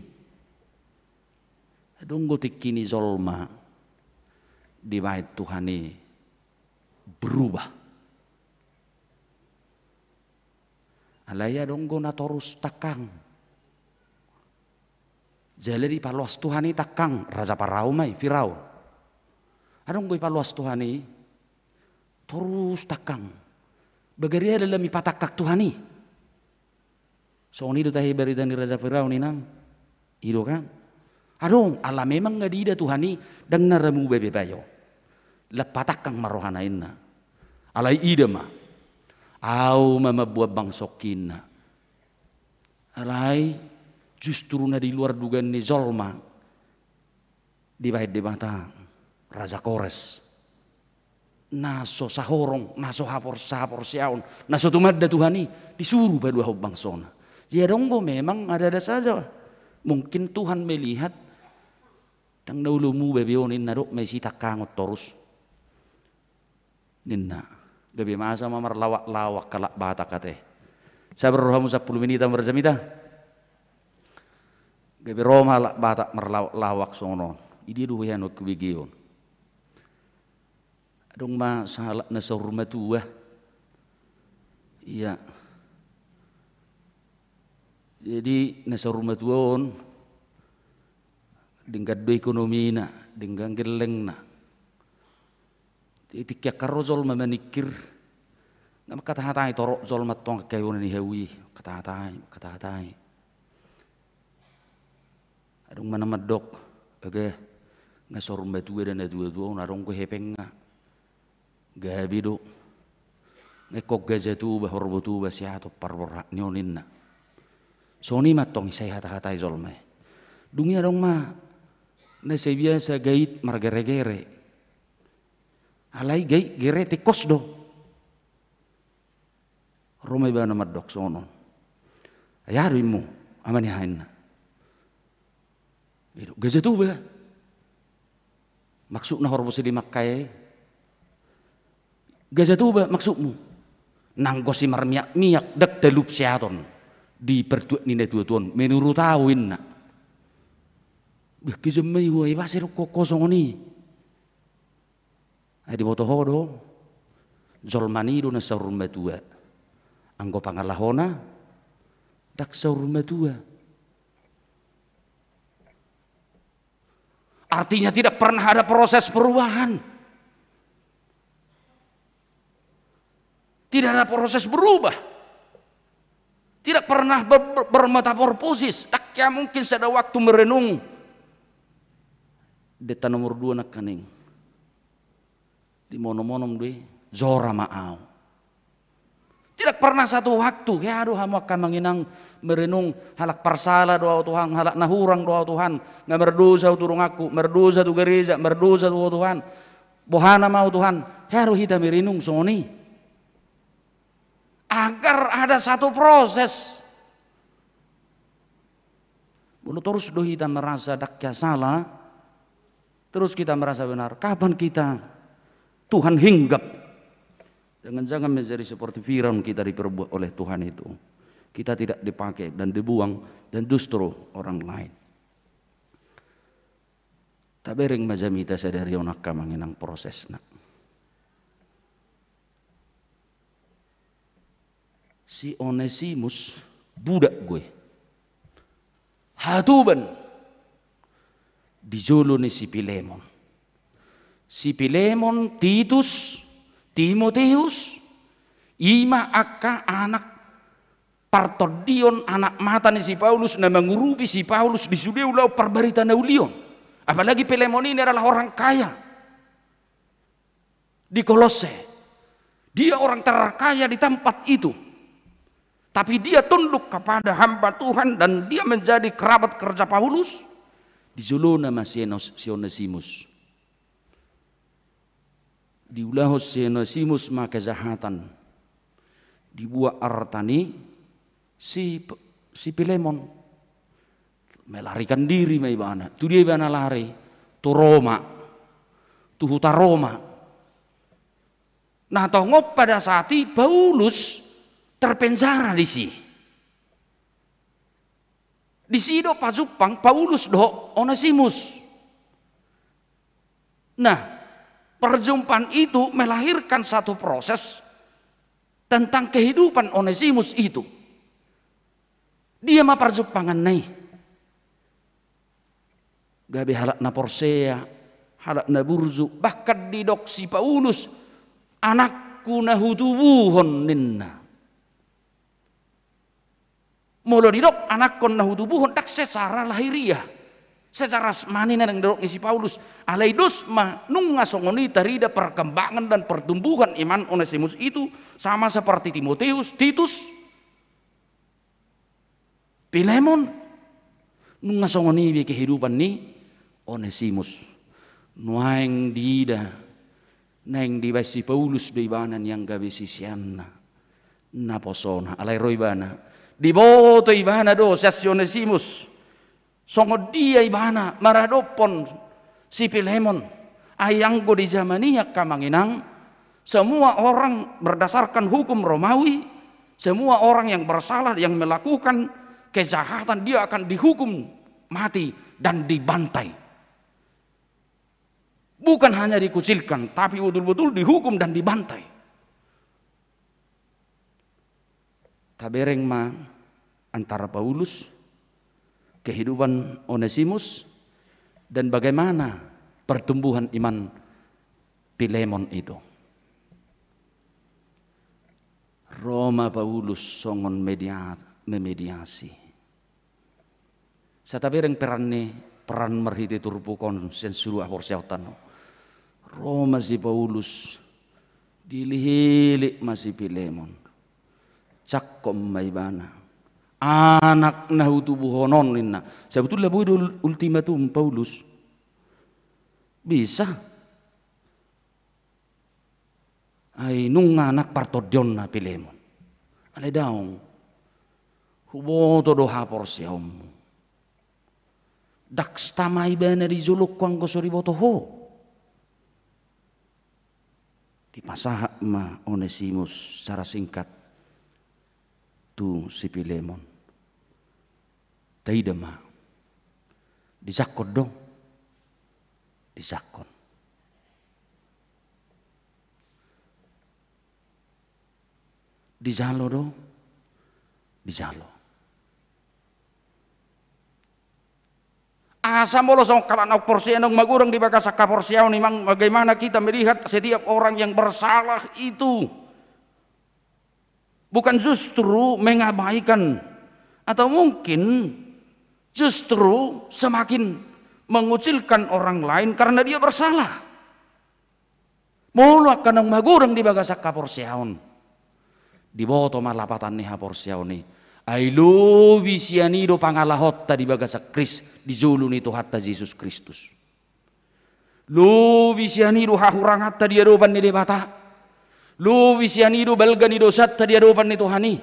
Adong do tingki ni jolma dibaen Tuhan i berubah. Alai adong do na torus tangkang. Jala dipaloas Tuhan i tangkang, raja Parao ma i, Firaun. Adong do dipaloas Tuhan i, torus tangkang. Bagari ala lam ipatangkang Tuhan i. Songon i do tahe barita ni raja Firaun inang. I do kan? Adong, ala memang nga diida Tuhan i, ndang na ra muba be bayo. Lam patangkang ma rohana inna. Alai ida ma. Au ma mamboan bangsongki inna. Alai justru na di luar dugaan ni jolma dibaen Debata raja Kores. Na so sahorong, na so hapor-, sahaporseaon, na so tumanda Tuhan i, disuru paduahon bangsona. Jadi adong do memang ada-ada saja. Mungkin Tuhan melihat, ndang na olo muba be on inna, dok ma disi tangkangon torus. Ninna, gabe masa ma marlawak-lawak halak Batak ate. Sabar rohamu, sampulu minitan marjamita. Gabe ro ma halak Batak marlawak-lawak songon on. Idia do hian on hubegeon. Adong ma sahalak na saur matua. Ia. Jadi na saur matua on, denggan do ekonomina, denggan gellengna. Di tingki angka ro jolma maningkir, nga mangkatahata i torop jolma tong angka iona ni hau i, mangkatahata i, mangkatahata i. Adong ma na mandok, age, nga saur matua da na tua-tua on, adong do hepengna. Gabe do. Nga ingkon Gaja Toba, Horbo Toba, Siaton parborhat ni on inna. Songon i ma tong i sai hata-hatai jolma i. Dung i adong ma na sai biasa gait margere-gere. Alai gait gere tingkos do. Ro ma ibana mandok songon on. Ai aha do immu, ama ni aha inna. Gaja Toba. Maksudna horbo silimak kae. Gaja Toba maksudmu. Nanggo simarmiak-miak, ndang talup Siaton di partuat ni na tua-tua on. Menurut au inna. Bah, kejam ma i, hua i, bah, sai dok ho songon i. Ai diboto ho do, jolma ni do na saur matua. Anggo pangalahona, ndang saur matua. Artinya tidak pernah ada proses perubahan. Tidak ada proses berubah. Tidak pernah ber-, ber-, bermetamorfosis. Ndang hea mungkin sada waktu merenung. Deta nomor dua nangkaning. Dimonom-onom do i, jora ma au. Tidak pernah satu waktu, hea do hamu angka amang inang merenung, halak parsala do au Tuhan, halak na hurang do au Tuhan, nga mardosa au tu donganku, mardosa tu gareja, mardosa tu ho Tuhan. Boha nama au Tuhan, hea do hita merenung songon i. Agar ada satu proses. Molo torus do hita merasa ndang hea sala, terus kita merasa benar. Kapan kita Tuhan hinggap? Jangan-jangan menjadi seperti Firaun kita diperbuat oleh Tuhan itu. Kita tidak dipakai dan dibuang, dan justru orang lain. Tabereng ma jamita sadari on angka amang inang prosesna. Si Onesimus budak do i. Hatuban. Di jolo ni si Pilemon. Si Pilemon, Titus, Timoteus, i ma angka anak partondion, anak mata ni si Paulus, na mangurupi si Paulus di sude ulaon parbarita na uli on. Apalagi Pilemon ini adalah orang kaya di Kolosse. Dia orang terkaya di tempat itu. Tapi dia tunduk kepada hamba Tuhan dan dia menjadi kerabat kerja Paulus. Di jolona ma si Enos-, si Onesimus. Diulahon si Onesimus ma kejahatan. Dibuat arta ni si, si Pilemon. Melarikan diri ma ibana. Tu dia ibana lari? Tu Roma. Tu huta Roma. Nah, tongon pada saat i Paulus terpenjara di si. Di si do pajumpang Paulus dohot Onesimus. Nah, perjumpaan itu melahirkan satu proses tentang kehidupan Onesimus itu. Dia ma parjumpanganna i. Gabe halak na porsea, halak na burju, bahkan didok si Paulus, "Anakku na hutubuhon," ninna. Molo didok anakkon na hutubuhon, ndang secara lahiriah, secara jasmani na naeng didok ni si Paulus. Alai dos ma nunga songon i tarida perkembangan dan pertumbuhan iman Onesimus itu, sama seperti Timoteus, Titus, Pilemon. Nunga songon i be kehidupan ni Onesimus. Nuaeng diida naeng dibaen si Paulus do ibana nian gabe siseanna, naposona. Alai ro ibana, diboto ibana do sian si Onesimus songon dia ibana maradophon si Pilemon. Ai anggo di jaman i, angka amang inang, semua orang berdasarkan hukum Romawi, semua orang yang bersalah, yang melakukan kejahatan, dia akan dihukum mati dan dibantai. Bukan hanya dikucilkan, tapi betul-betul dihukum dan dibantai. Tabereng ma antara Paulus, kehidupan Onesimus, dan bagaimana pertumbuhan iman Pilemon itu. Ro ma Paulus songon media-, memediasi. Sai tabereng peran ni, peran marhite turpuk on sian sude haporseaonta on. Ro ma si Paulus, diilik-ilik ma si Pilemon. Jangkon ma ibana. "Anak na hutubuhon on," ninna. Sebetulna boi do ul-, ultimatum Paulus. Bisa. Ai nunga anak partondionna Pilemon. Alai daong. Huboto do haporseaonmu. Ndang tama ibana di jolongku anggo so diboto ho. Dipasahat ma Onesimus secara singkat tu si Pilemon. Taida ma. Dijangkon do. Dijangkon. Dijalo do. Dijalo. Asa molo songon halak na porsea naung magodang di bagasan haporseaon, memang bagaimana kita melihat setiap orang yang bersalah itu bukan justru mengabaikan, atau mungkin justru semakin mengucilkan orang lain karena dia bersalah. Molo angka naung magodang di bagasan haporseaon, diboto ma lapatan ni haporseaon i. Ai lobi sian i do pangalahonta di bagasan Kris-, di jolo ni Tuhanta Jesus Kristus. Lobi sian i do hahuranganta di adopan ni Debata. Lobi sian i do balga ni dosanta di adopan ni Tuhan i.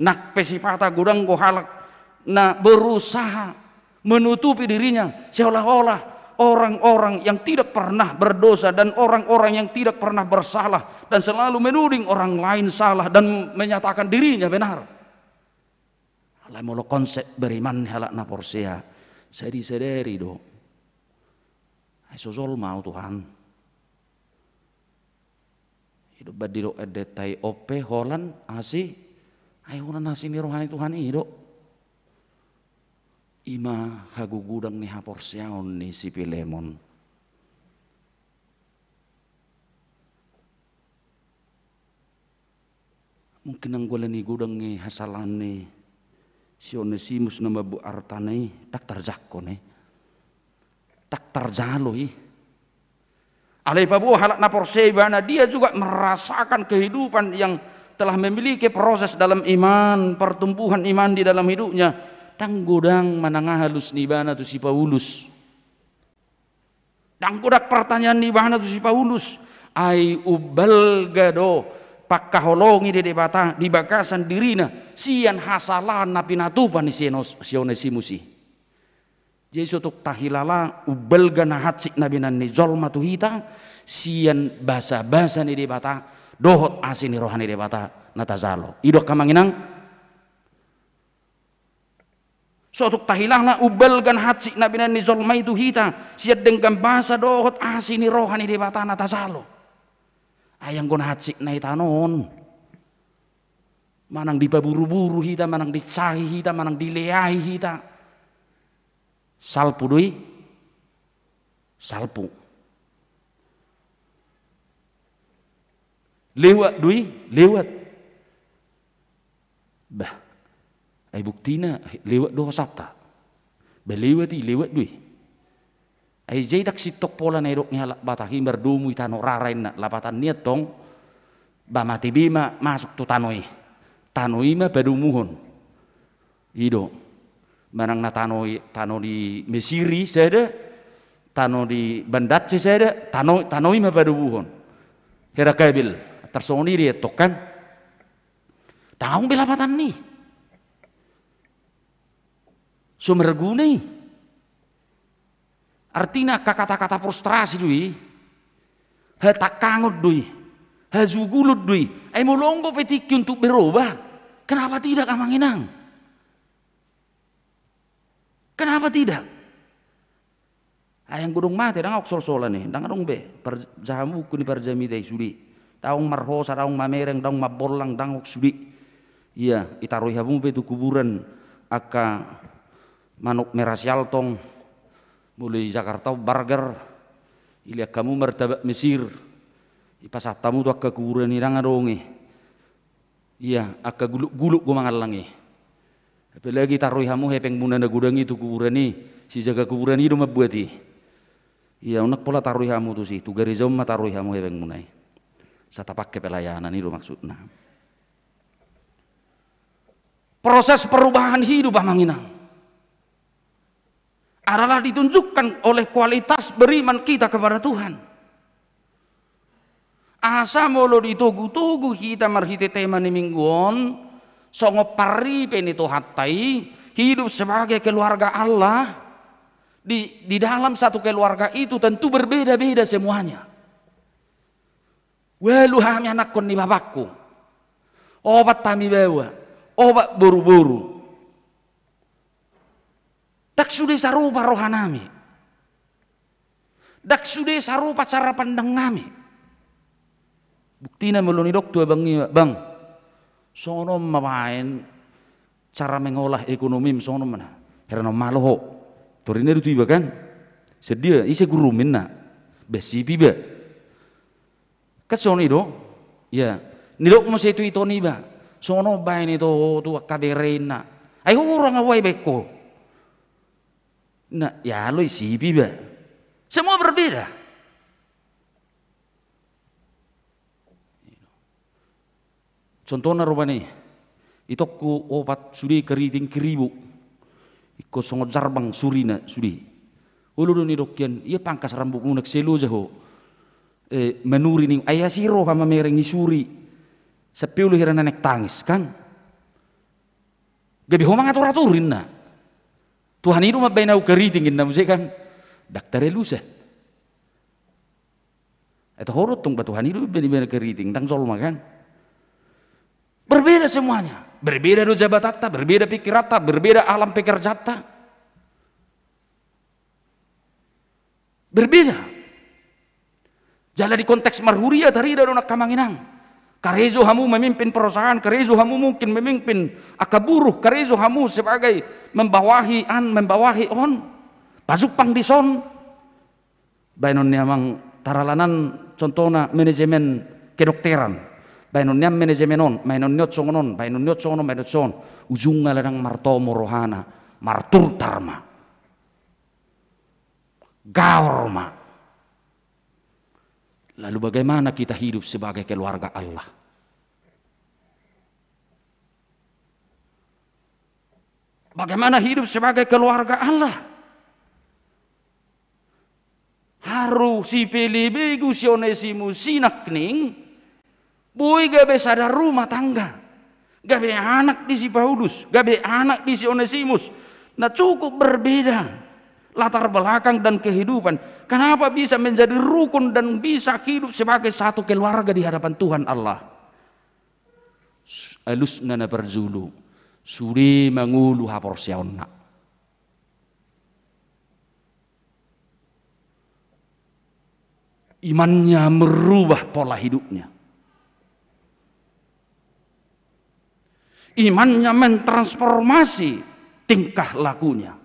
Nang pe sipata godang do halak na berusaha menutupi dirinya, seolah-olah orang-orang yang tidak pernah berdosa dan orang-orang yang tidak pernah bersalah dan selalu menuding orang lain salah dan menyatakan dirinya benar. Alai molo konsep beriman ni halak na porsea, sai disadari do. Ai so jolma au, Tuhan. I do umbahen didok endenta i, on pe holan asi, ai holan asi ni roha ni Tuhan i do. I ma hagogodang ni haporseaon ni si Pilemon. Mungkin anggo ala ni godang ni hasalahan ni si Onesimus na mambuat artana i, ndang tarjangkon i, ndang tarjalo i. Alai paboa halak na porsea ibana, dia juga merasakan kehidupan yang telah memiliki proses dalam iman, pertumbuhan iman di dalam hidupnya. Ndang godang manang aha alus ni ibana tu si Paulus. Ndang godang pertanyaan ni ibana tu si Paulus. Ai umbalga do pangkaholongi ni Debata di bagasan dirina sian hasalahan na pinatupa ni si Enos-, si Onesimus i. Jadi so tung tahilala umbalga na hansit na binahen ni jolma tu hita sian basabasa ni Debata dohot asi ni roha ni Debata na tajalo. I do angka amang inang. So tung tahilala umbalga na hansit na binahen ni jolma i tu hita sian denggan basa dohot asi ni roha ni Debata na tajalo. Ai anggo na hansit na i tano on, manang dipaburuburu hita, manang dicahi hita, manang dileai hita, salpu do i, salpu. Lewat do i, lewat. Bah, ai buktina lewat do hosanta. Bah, lewat i, lewat do i. Ai jadi ndang sintong pola na didok ni halak Batak i mardomu i tano rara inna, lapatan ni i antong, bah, mate be ma masuk tu tano i. Tano i ma padomuhon. I do. Manang na tano i, tano di Mesir i sada, tano di Banda Aceh sada, tano, tano i ma padomuhon. Hera Kabil, tarsongon i do i antong kan. Ndang adong be lapatan ni i. So marguna i. Artina angka kata-kata frustrasi do i. Hatangkangon do i. Hajugulon do i. Ai molo anggo pe tingki untuk berubah, kenapa tidak, amang inang? Kenapa tidak? Ai anggo dung mate, ndang adong solsolan i, ndang adong be. Par-, jaha buku ni parjamita i sude. Ndang adong marhosa, ndang adong mamereng, ndang adong mambollang, ndang adong sude. Ia, itaruhi hamu be tu kuburan angka manuk merah sialtong, molo i Jakarta on burger, ilean hamu martabak Mesir, ipasahat hamu tu angka kuburan i, ndang adong i. Ia, angka guluk-guluk do mangallang i. Apalagi taruhi hamu hepengmuna na godang i tu kuburan i, sijaga kuburan i do mambuat i. Ia, unang pola taruhi hamu tusi, tu gareja on ma taruhi hamu hepengmuna i. Asa tapake pelayanan, i do maksudna. Proses perubahan hidup, amang inang, adalah ditunjukkan oleh kualitas beriman kita kepada Tuhan. Asa molo ditogu-togu hita marhite tema ni minggu on, songon parripe ni Tuhanta i, hidup sebagai keluarga Allah, di, di dalam satu keluarga itu tentu berbeda-beda semuanya. Ualu hami anakkon ni bapakku, opat hami baoa, opat boruboru. Ndang sude sarupa rohanami. Ndang sude sarupa cara pandang nami. Buktina molo nidok tu abang i, "Bang, songon on ma baen cara mengolah ekonomim, songon on ma na." Hera, "Na malo ho." Torina do tu iba kan? "Sadia?" "Ise gurum?" ninna. "Bah, sip iba." Kan songon i do? Ia. Nidok muse tu ito niba, "Songon on baen ito tu angka bere," ninna. "Ai hurang au, ai baen ho." Nah, ia, alai sip iba. Semua berbeda. Contohna rupani, itongku opat sude keriting kiribo. Ingkon songon jarbang surina sude. Olo do nidok hian, "Ia pangkas rambutmu, nang sai loja ho, eh, manuri ni, ai asi roha mamereng i suri. Sampe olo hera na naeng tangis, kan? Gabe ho mangatur-atur," ninna. "Tuhan i do mambaen au keriting," ninna muse, kan? Ndang taralusan. Ai toho do tong, ba Tuhan i do mambaen ibana keriting, ndang jolma, kan? Berbeda semuanya. Berbeda do jabatanta, berbeda pikiranta, berbeda alam pekerjaanta. Berbeda. Jala di konteks marhuria tarida do, angka amang inang. Karejo hamu memimpin perusahaan, karejo hamu mungkin memimpin angka buruh, karejo hamu sebagai membawahi an, membawahi on, pajumpang dison. Baenon ni amang taralanan contohna manajemen kedokteran. Baenon ni an manajemen on, baenon ni on songon on, baenon ni on songon on, baenon songon on. Ujungna ladang martomo rohana, marturtar ma. Gaor ma. Lalu bagaimana kita hidup sebagai keluarga Allah? Bagaimana hidup sebagai keluarga Allah? Haru sipelebegu si Onesimus i nangkining, boi gabe sada rumah tangga. Gabe anak di si Paulus, gabe anak di si Onesimus. Nah, cukup berbeda latar belakang dan kehidupan. Kenapa bisa menjadi rukun dan bisa hidup sebagai satu keluarga di hadapan Tuhan Allah? Alusna na parjolo, sude mangolu haporseaonna. Imannya merubah pola hidupnya. Imannya mentransformasi tingkah lakunya.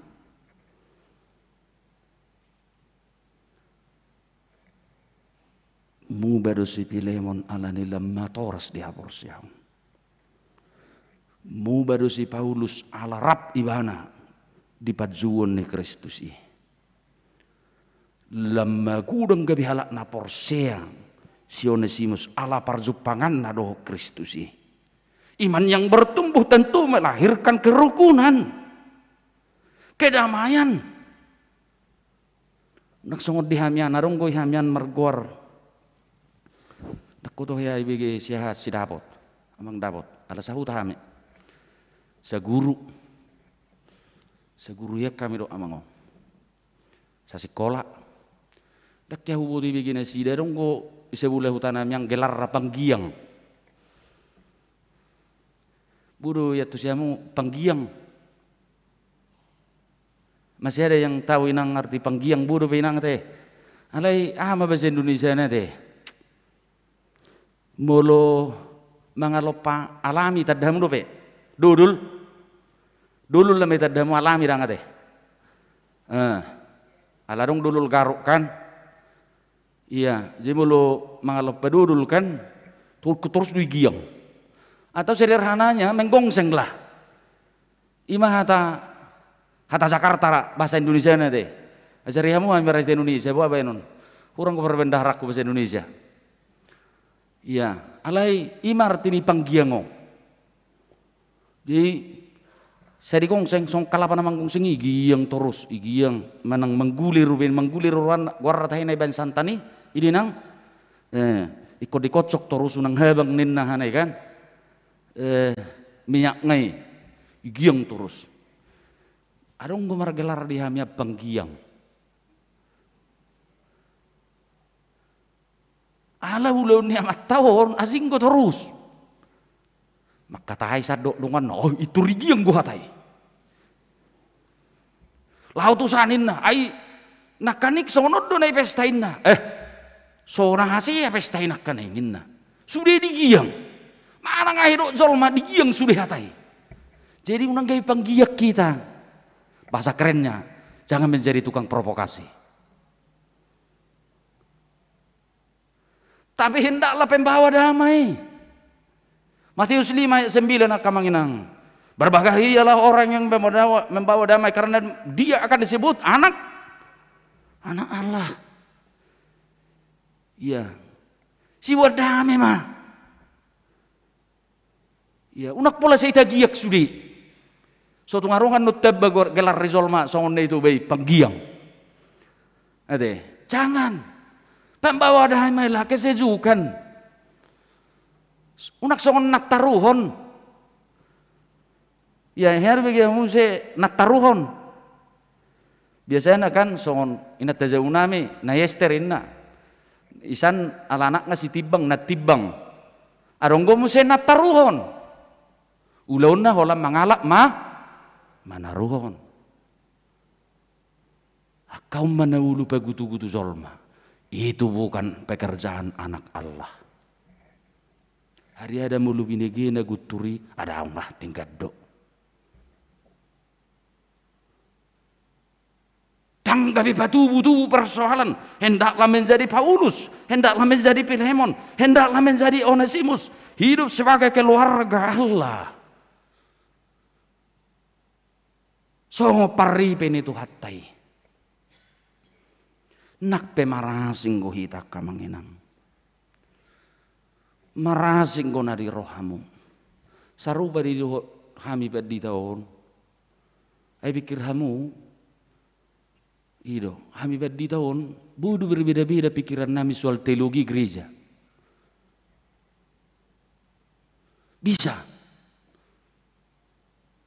Muba do si Pilemon ala ni lam matoras di haporseaon. Muba do si Paulus ala rap ibana di panjouon ni Kristus i. Lam magodang gabe halak na porsea si Onesimus ala parjumpanganna dohot Kristus i. Iman yang bertumbuh tentu melahirkan kerukunan, kedamaian. Ndang songon di hami an, adong do i hami an margoar. Ndang huboto hea ibege siaha si Dapot, amang Dapot. Ala sahuta hami. Saguru. Saguru i hami do amang on. Sasikola. Ndang hea huboto ibege nasida, adong do i sabola huta nami an gelarna Panggiang. Bodo i antusi hamu Panggiang. Masih ada yang tahu inang arti Panggiang? Bodo pe inang ate. Alai aha ma bahasa Indonesiana ate? Molo mangalompa alami tanda hamu dope? Dodol. Dodol nama i tanda hamu, alami ndang ate? Eh. Ala adong dodol garuk kan? Ia, jadi molo mangalompa dodol kan, tu-, torus do i giang. Atau sederhananya menggongseng lah. I ma hata, hata Jakarta ra, bahasa Indonesiana ate. Asa rihamu hami bahasa Indonesia, boha baenon. Hurang do parbendaharangku bahasa Indonesia. Ia, alai i ma arti ni Panggiang on. Jadi, sai digongseng songon kalapa na manggongseng i, giang torus, i giang, manang manggulir, baen manggulir goarna, goarna tahe na ibaen santan i, i do inang. Eh, ingkon dikocok torus unang habang ninna hana i kan. Eh, minyakna i, i giang torus. Adong do margelar di hami an Panggiang. Ala ulaon ni amanta on, asing do torus. Mangkatai sandok donganna, oh, i tor i giang do hata i. Laho tusa ninna, ai nangkaning songon on do na i pesta inna. Eh, so na hasea pesta i nangkaning ninna. Sude digiang. Manang aha didok jolma digiang sude hata i. Jadi unang gabe panggiang hita. Bahasa kerennya, jangan menjadi tukang provokasi. Tapi hendaklah pembawa damai. Matius lima ayat sembilan, angka amang inang. Berbahagialah orang yang membawa, membawa damai, karena dia akan disebut anak, anak Allah. Ia. Siboan damai ma. Ia, unang pola sai tagiang sude. So tung adong annon tamba goar, gelar ni jolma songon na i, Toba i, Panggiang. Ate, jangan. Pembawa damai lah, kesejukan. Unang songon na taruhon. Ia, hea do ibege muse na taruhon. Biasana kan songon inanta jabu nami, na ester inna. Isan ala anakna sitimbang, na timbang. Adong do muse na taruhon. Ulaonna holan mangalap ma, manaruhon. Angka on ma na ulu pagutugutu jolma. Itu bukan pekerjaan anak Allah. Ari ada molo binege na guntur i, ada aung lah tingkat do. Ndang gabe patubu-tubu persoalan, hendaklah menjadi Paulus, hendaklah menjadi Filemon, hendaklah menjadi Onesimus, hidup sebagai keluarga Allah. Songon parripe ni Tuhanta i. Nang pe marasing do hita angka amang inang. Marasing do na di rohamu. Sarupa do i dohot hami pandita on. Ai pikir hamu, i do, hami pandita on, boi do berbeda-beda pikiran nami soal teologi gereja. Bisa.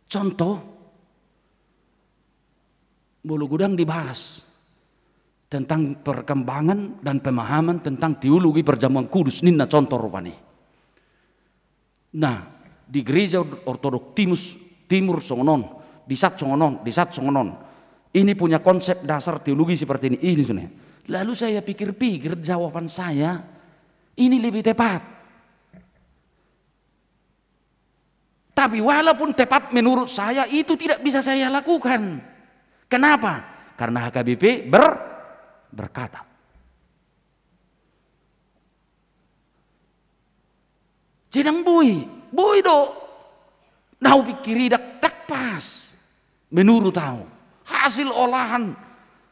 Contoh, molo godang dibahas tentang perkembangan dan pemahaman tentang teologi perjamuan kudus, ninna contoh rupani. Nah, di gereja Ortodoks Timus, Timur songon on, di sat songon on, di sat songon on. Ini punya konsep dasar teologi seperti ini, ini sebenarnya. Lalu saya pikir-pikir, jawaban saya ini lebih tepat. Tapi walaupun tepat menurut saya, itu tidak bisa saya lakukan. Kenapa? Karena H K B P ber-, berkata. Jadi ndang boi, boi do. Na hupikiri ndang, ndang pas. Menurut au, hasil olahan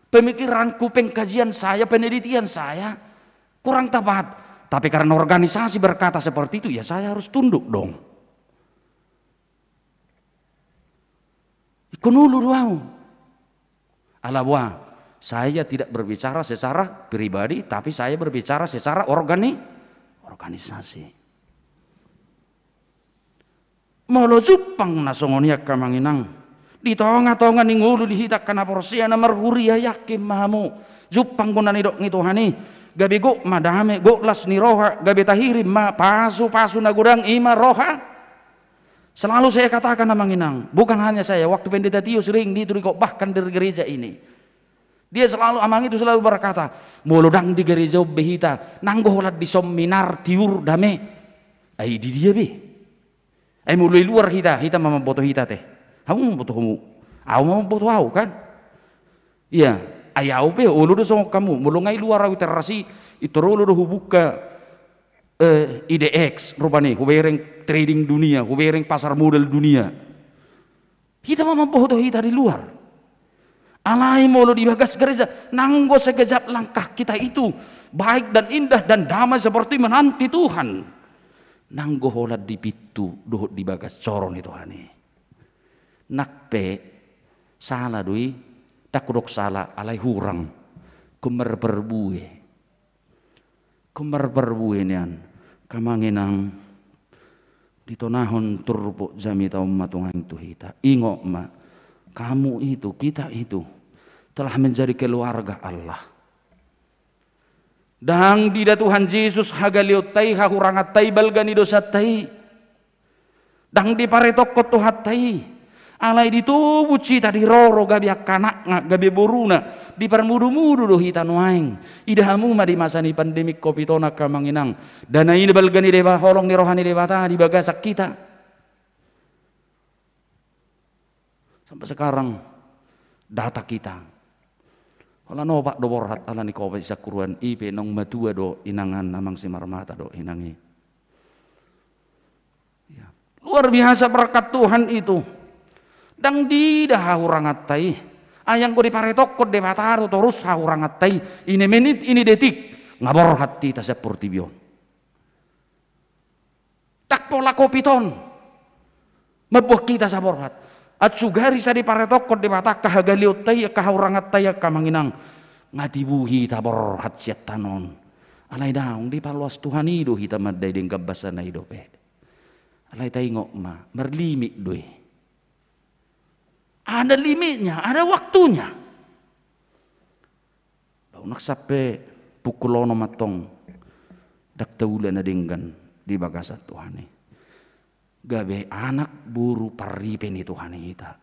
pemikiranku, pengkajian saya, penelitian saya, kurang tepat. Tapi karena organisasi berkata seperti itu, ya saya harus tunduk dong. Ingkon olo do au. Ala boha, saya tidak berbicara secara pribadi, tapi saya berbicara secara organi-, organisasi. Molo jumpang na songon i angka amang inang, di tonga-tonga ni ngolu ni hita angka na porsea na marhuria, yakin ma hamu, jumpang do na nidok ni Tuhan i, gabe gok ma dame, gok las ni roha, gabe tahirim ma pasu-pasu na godang, i ma roha. Selalu saya katakan amang inang, bukan hanya saya, waktu Pendeta Tio sering dituriko bahkan dari gereja ini. Dia selalu, amang itu selalu berkata, molo ndang di gereja on be hita, nanggo holan di seminar tiur dame. Ai di dia be? Ai molo i luar hita, hita ma mamboto hita te. Hamu mamboto hamu. Au ma mamboto au kan? Iya, ai au pe olo do songon hamu. Molo nga i luar au teras i, pintor olo do hubuka, eh, I D X rupani, hubereng trading dunia, hubereng pasar modal dunia. Hita ma mamboto hita di luar. Alai molo di bagas gereja, nanggo sekejap langkah kita itu baik dan indah dan damai seperti menanti Tuhan, nanggo holan di pintu dohot di bagas joro ni Tuhan i. Nang pe sala do i, ndang hudok sala, alai hurang. Ingkon marparbue. Ingkon marparbue nian, angka amang inang, ditonahon turpuk jamita on ma tu ahu tu hita. Ingot ma, kamu itu, kita itu telah menjadi keluarga Allah. Ndang diida Tuhan Jesus hagaleonta i, hahuranganta i, balga ni dosanta i. Ndang diparetokkon Tuhanta i. Alai ditobus hita, diroro gabe angka anakna, gabe boruna, diparmudu-mudu do hita nuaeng. Ida hamu ma di masa ni pandemi covid on angka amang inang, dana i na balga ni Deba-, holong ni roha ni Debata di bagasan hita. Sampai sekarang data kita. Holan opat do borhat ala ni covid sian huria i, pe naung matua do inangan, amang Simarmata do inang i. Ya. Luar biasa berkat Tuhan itu. Ndang diida hahuranganta i. Ai anggo diparetokkon Debata do torus hahuranganta i, ini menit, ini detik, nga borhat hita sian portibi on. Ndang pola covid on mamboan hita saborhat. Ansugari sai diparetokkon Debata angka hagaleonta i, angka hahuranganta i, angka amang inang, nga tibu hita borhat sian tano on. Alai daong, dipaloas Tuhan i do hita mandai denggan basana i dope. Alai taingot ma, marlimit do i. Ada limitnya, ada waktunya. Unang sampe pukul onom antong ndang taula na denggan di bagasan Tuhan i. Gabe anak boru parripe ni Tuhan i hita.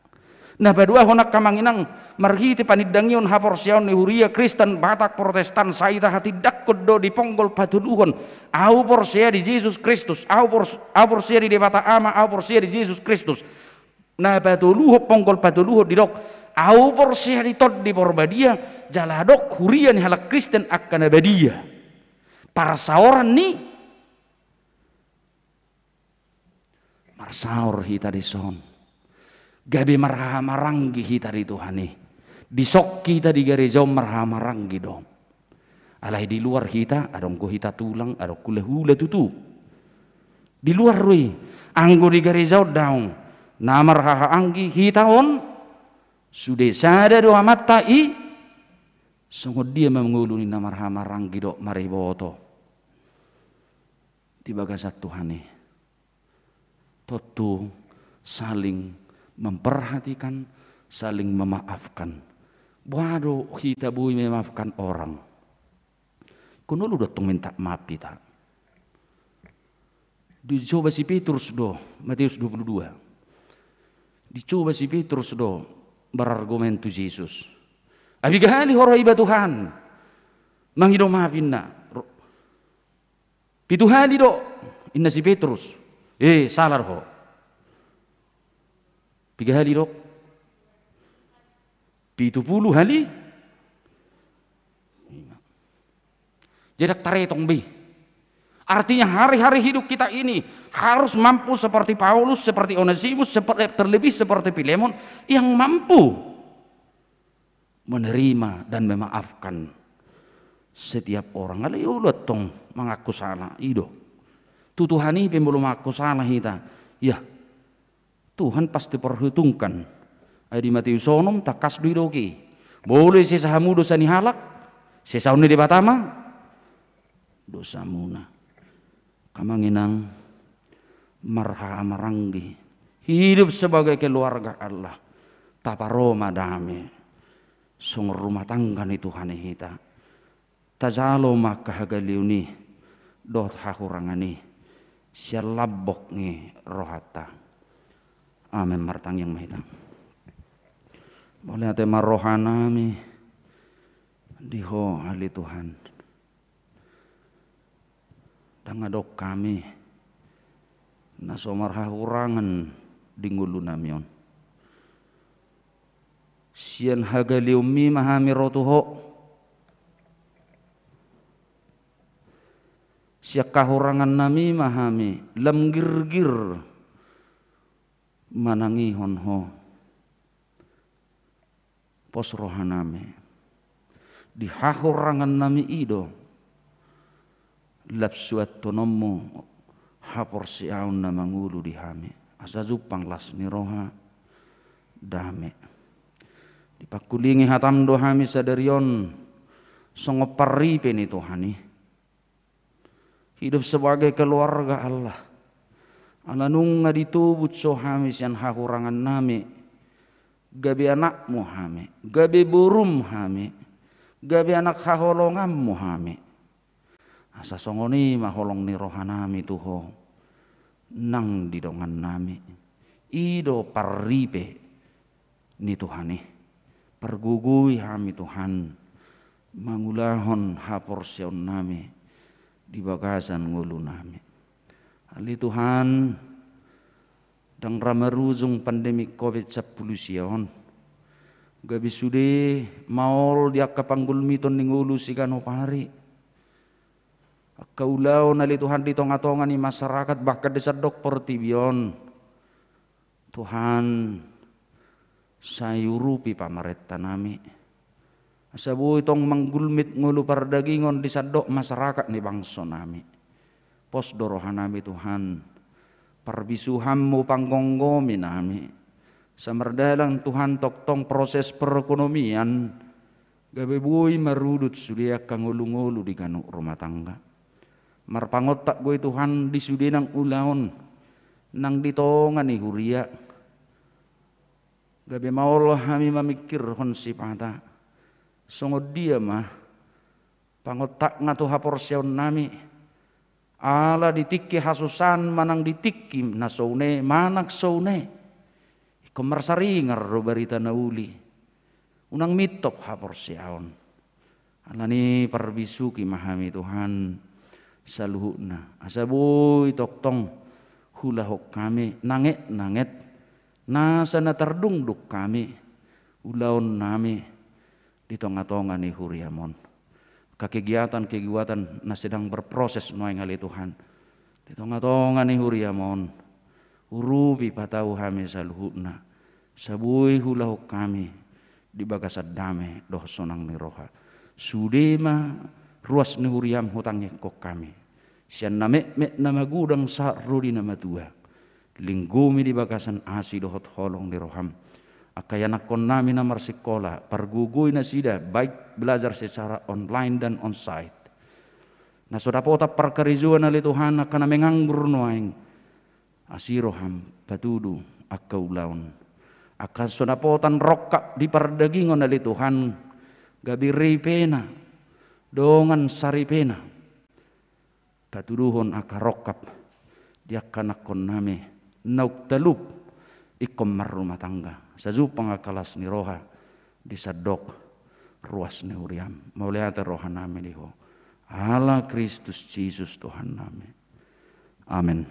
Na paduahon, angka amang inang, marhite panindangion haporseaon ni huria Kristen, Batak, Protestan, sai tahatindangkon do di ponggol patoluhon: Ahu porsea di Jesus Kristus, ahu pors-, ahu porsea di Debata Ama, ahu porsea di Jesus Kristus. Na patoluhon, ponggol patoluhon didok: Ahu porsea di Tondi Porbadia, jala adong huria ni halak Kristen angka na badia. Parsaoran ni Marsaor hita dison. Gabe marhahamaranggi hita di Tuhan i. Dison hita di gareja on marhahamaranggi do. Alai di luar hita, adong do hita tulang, adong hulahula tutu. Di luar do i, anggo di gareja on daong. Na marhahamaranggi hita on, sude sada do Amanta i, songon dia ma ngolu ni na marhahamaranggi dohot mariboto di bagasan Tuhan i. Tontu saling memperhatikan, saling memaafkan. Boha do hita boi memaafkan orang? Ingkon olo do tong minta maaf hita. Dicoba si Petrus do, Matius dua puluh dua. Dicoba si Petrus do berargumen tu Jesus. Ai piga hali ho ro iba Tuhan mangido maaf, inna? Ro-, pitu hali do, inna si Petrus. Eh, sala do ho. Piga hali do? Pitu pulu hali. Jadi ndang taretong be. Artinya, hari-hari hidup kita ini harus mampu seperti Paulus, seperti Onesimus, seperti, terlebih seperti Filemon, yang mampu menerima dan memaafkan setiap orang. Alai olo tong manganggo sala, i do. Tu Tuhan i pe molo manganggo sala hita, ya, Tuhan pasti perhitungkan. Ai di Matius onom, tangkas do didok i. Molo sesa hamu dosa ni halak, sesaon ni Debata ma dosamuna. Angka amang inang, marhahamaranggi, hidup sebagai keluarga Allah, taparo ma dame songon rumah tangga ni Tuhan i hita. Tajalo ma angka hagaleon i dohot hahurangan i sian lambok ni rohanta. Amen. Martangiang ma hita. Mauliate ma rohanami di Ho ale Tuhan. Ndang adong hami na so marhahurangan di ngolunami on. Sian hagaleonmi ma hami ro tu Ho. Sian hahurangannami ma hami lam girgir manangihon Ho. Pos rohanami. Di hahurangannami i do lam suanhononmu haporseaon na mangolu di hami. Asa jumpang las ni roha, dame. Dipangkulingi hatam do hami sadari on songon parripe ni Tuhan i. Hidup sebagai keluarga Allah. Ala nunga ditobus Ho hami sian hahurangannami. Gabe anakmu hami, gabe borum hami, gabe anak haholonganmu hami. Asa songon i ma holong ni rohanami tu Ho nang di dongannami. I do parripe ni Tuhan i. Pargogoi hami Tuhan mangulahon haporseaonnami di bagasan ngolunami. Ale Tuhan, ndang ra marujung pandemi covid sampulu sia on. Gabe sude maol di angka panggulmiton ni ngolu siganup ari. Angka ulaon ale Tuhan di tongatonga ni masyarakat bahkan di sandok portibi on. Tuhan, sai urupi pamarentanami. Asa boi tong manggulmit ngolu pardagingon di sandok masyarakat ni bangsonami. Pos do rohanami Tuhan. Parbisuhanmu panggomgomi nami. Asa mardalan Tuhan tongtong proses perekonomian. Gabe boi marudut sude angka ngolungolu di ganup rumah tangga. Marpangontak do i Tuhan di sude nang ulaon nang di tonga ni huria. Gabe maol hami mamingkirhon sipata songon dia ma pangontakna tu haporseaonnami. Ala di tingki hasusaan manang di tingki na so une manang so une, Ingkon marsaringar do barita na uli. Unang mintop haporseaon. Alani i parbisuhi ma hami Tuhan saluhutna. Asa boi tongtong huulahon hami nanget-nanget nasa na tardungdung hami ulaonnami di tonga-tonga ni huriam on. Angka kegiatan-kegiatan na sedang berproses nuaeng ale Tuhan di tonga-tonga ni huriam on. Urupi patau hami saluhutna. Asa boi huulahon hami di bagasan dame dohot sonang ni roha. Sude ma ruas ni huriam hutangiangkon hami. Sian na metmet na magodang sahat ro di na matua. Linggomi di bagasan asi dohot holong ni roham angka ianakkonnami na marsikola, pargogoi nasida baik belajar secara online dan onsite. Na so dapotan parkarejoan ale Tuhan angka na menganggur nuaeng. Asi roham patudu angka ulaon. Angka so dapotan rongkap di pardagingon ale Tuhan, gabe ripena dongan saripena. Patuduhon angka rongkap di angka anakkonnami naung talup ingkon marrumah tangga. Asa jumpang angka las ni roha di sandok ruas ni huriam. Mauliate rohanami di Ho ala Kristus Jesus Tuhannami. Amen.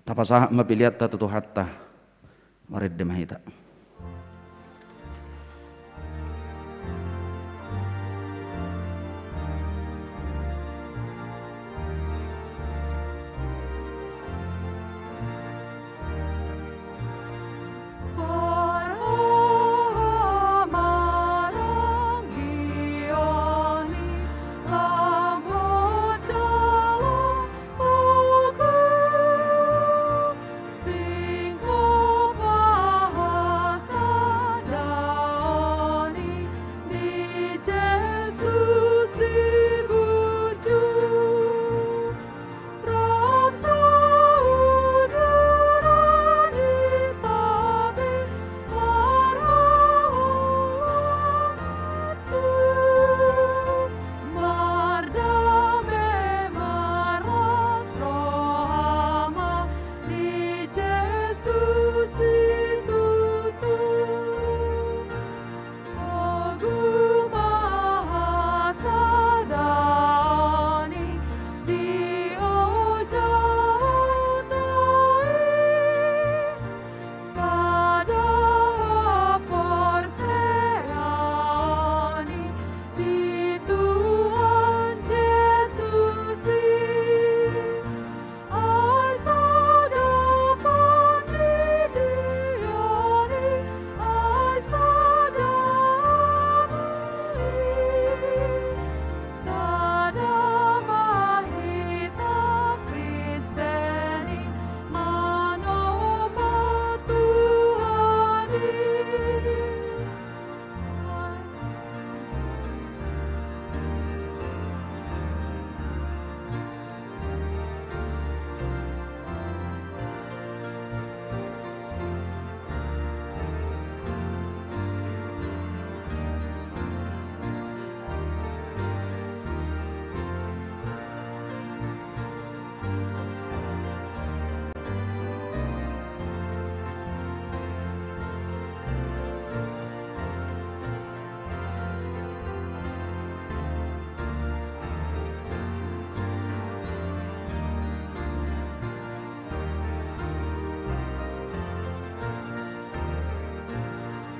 Tapasahat ma peleanta tu Tuhanta. Marende ma hita.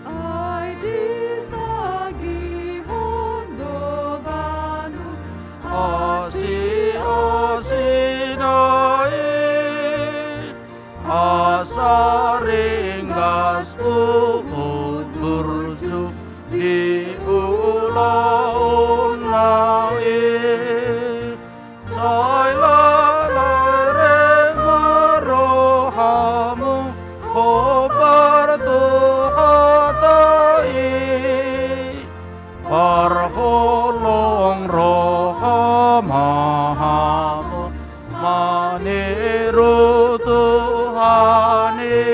Ai disagihon do ganup asi-asina i, asa ringgas huhut burju di ulaonna i. Sai lalai rema rohamu hombar tu hata i. Parholong roha ma hamu maniru Tuhan i.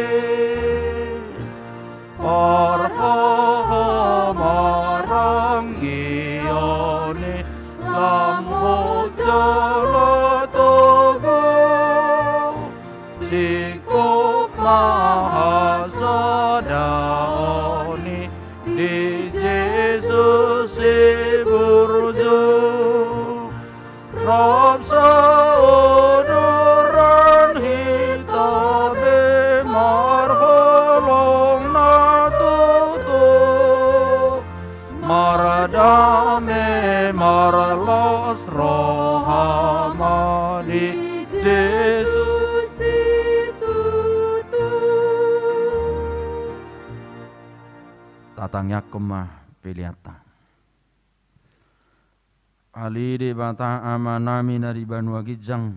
Parhaha maranggi on i, lam hot jala togu, singkop ma hasa Uduran hita be marholong na tutu, mardame marlos roha ma di Jesus situtu. Tatangiangkon ma peleanta. Ale Debata Amanami na di banua ginjang,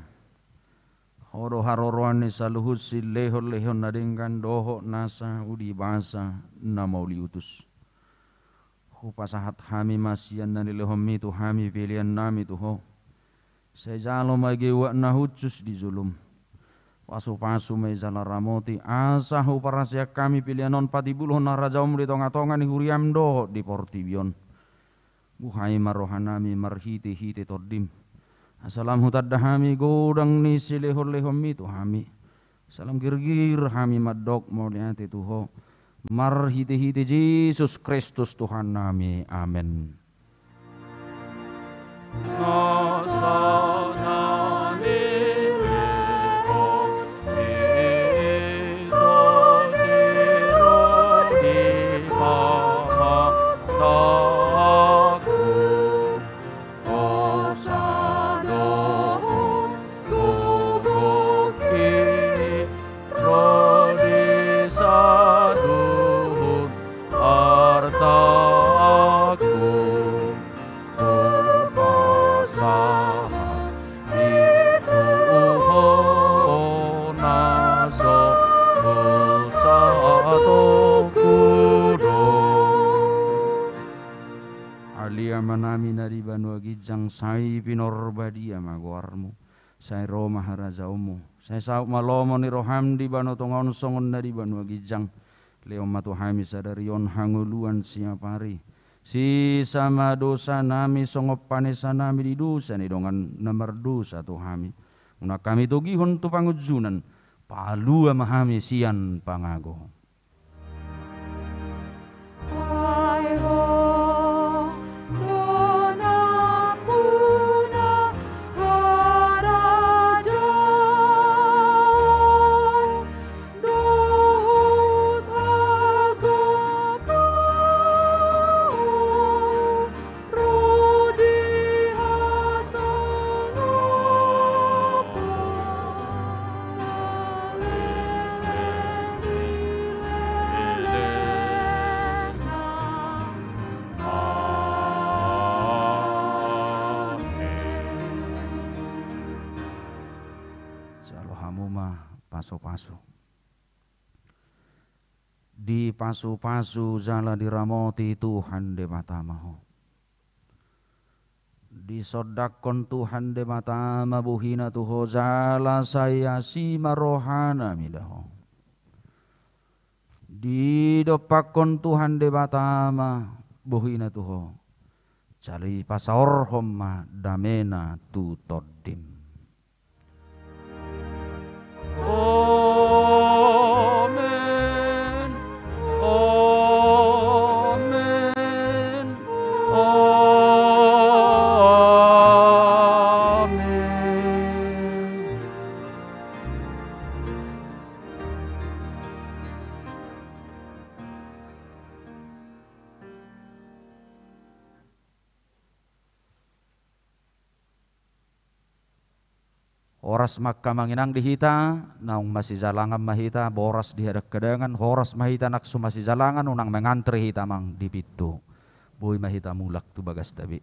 Ho do haroroan ni saluhut silehonlehon na denggan dohot nasa uli basa na mauliutus. Hupasahat hami ma sian na nilehonMi tu hami peleannami tu Ho. Sai jalo ma i uap na hushus di jolom. Pasupasu ma i jala ramoti, asa huparhaseang hami pelean on patimbulhon harajaonMu di tongatonga ni huriaM dohot di portibi on. Buhai ma rohanami marhitehite TondiM, asa lam hutanda hami godang ni silehonlehonMi tu hami. Asa lam girgir hami mandok mauliate tu Ho, marhitehite Jesus Kristus Tuhannami. Amen. Nasa na nilehon ni Tondi ro di pamatangku, hosa do gogohi ro di saluhut artaku. Hupasahat i tu Ho na so hunsatongku do. Ale Amanami na di banua ginjang, sai pinarbadia ma goarMu. Sai ro ma harajaonMu. Sai saut ma lomo ni rohaM di banua tonga on songon na di banua ginjang. Lehon ma tu hami sadari on hangoluan siapari. Sesa ma dosanami songon panesanami di dosa ni dongan na mardosa tu hami. Unang hami togihon tu pangunjunan. Palua ma hami sian pangago. Ai Ho do nampuna harajaon dohot hagogoon ro di hasangapon saleleng ni lelengna. Amen. Jalo hamu ma pasupasu. Dipasupasu jala diramoti Tuhan Debata ma ho. Disondangkon Tuhan Debata ma bohina tu ho jala sai asi ma rohana mida ho. Didompakkon Tuhan Debata ma bohina tu ho jala dipasaorhon ma damena tu tondim. Amen. Amen. Amen. Horas ma angka amang inang di hita, naung masijalangan ma hita, boras di hadanghadangan, horas ma hita nang so masijalangan, unang mangantri hita amang di pintu. Boi ma hita mulak tu bagasta be.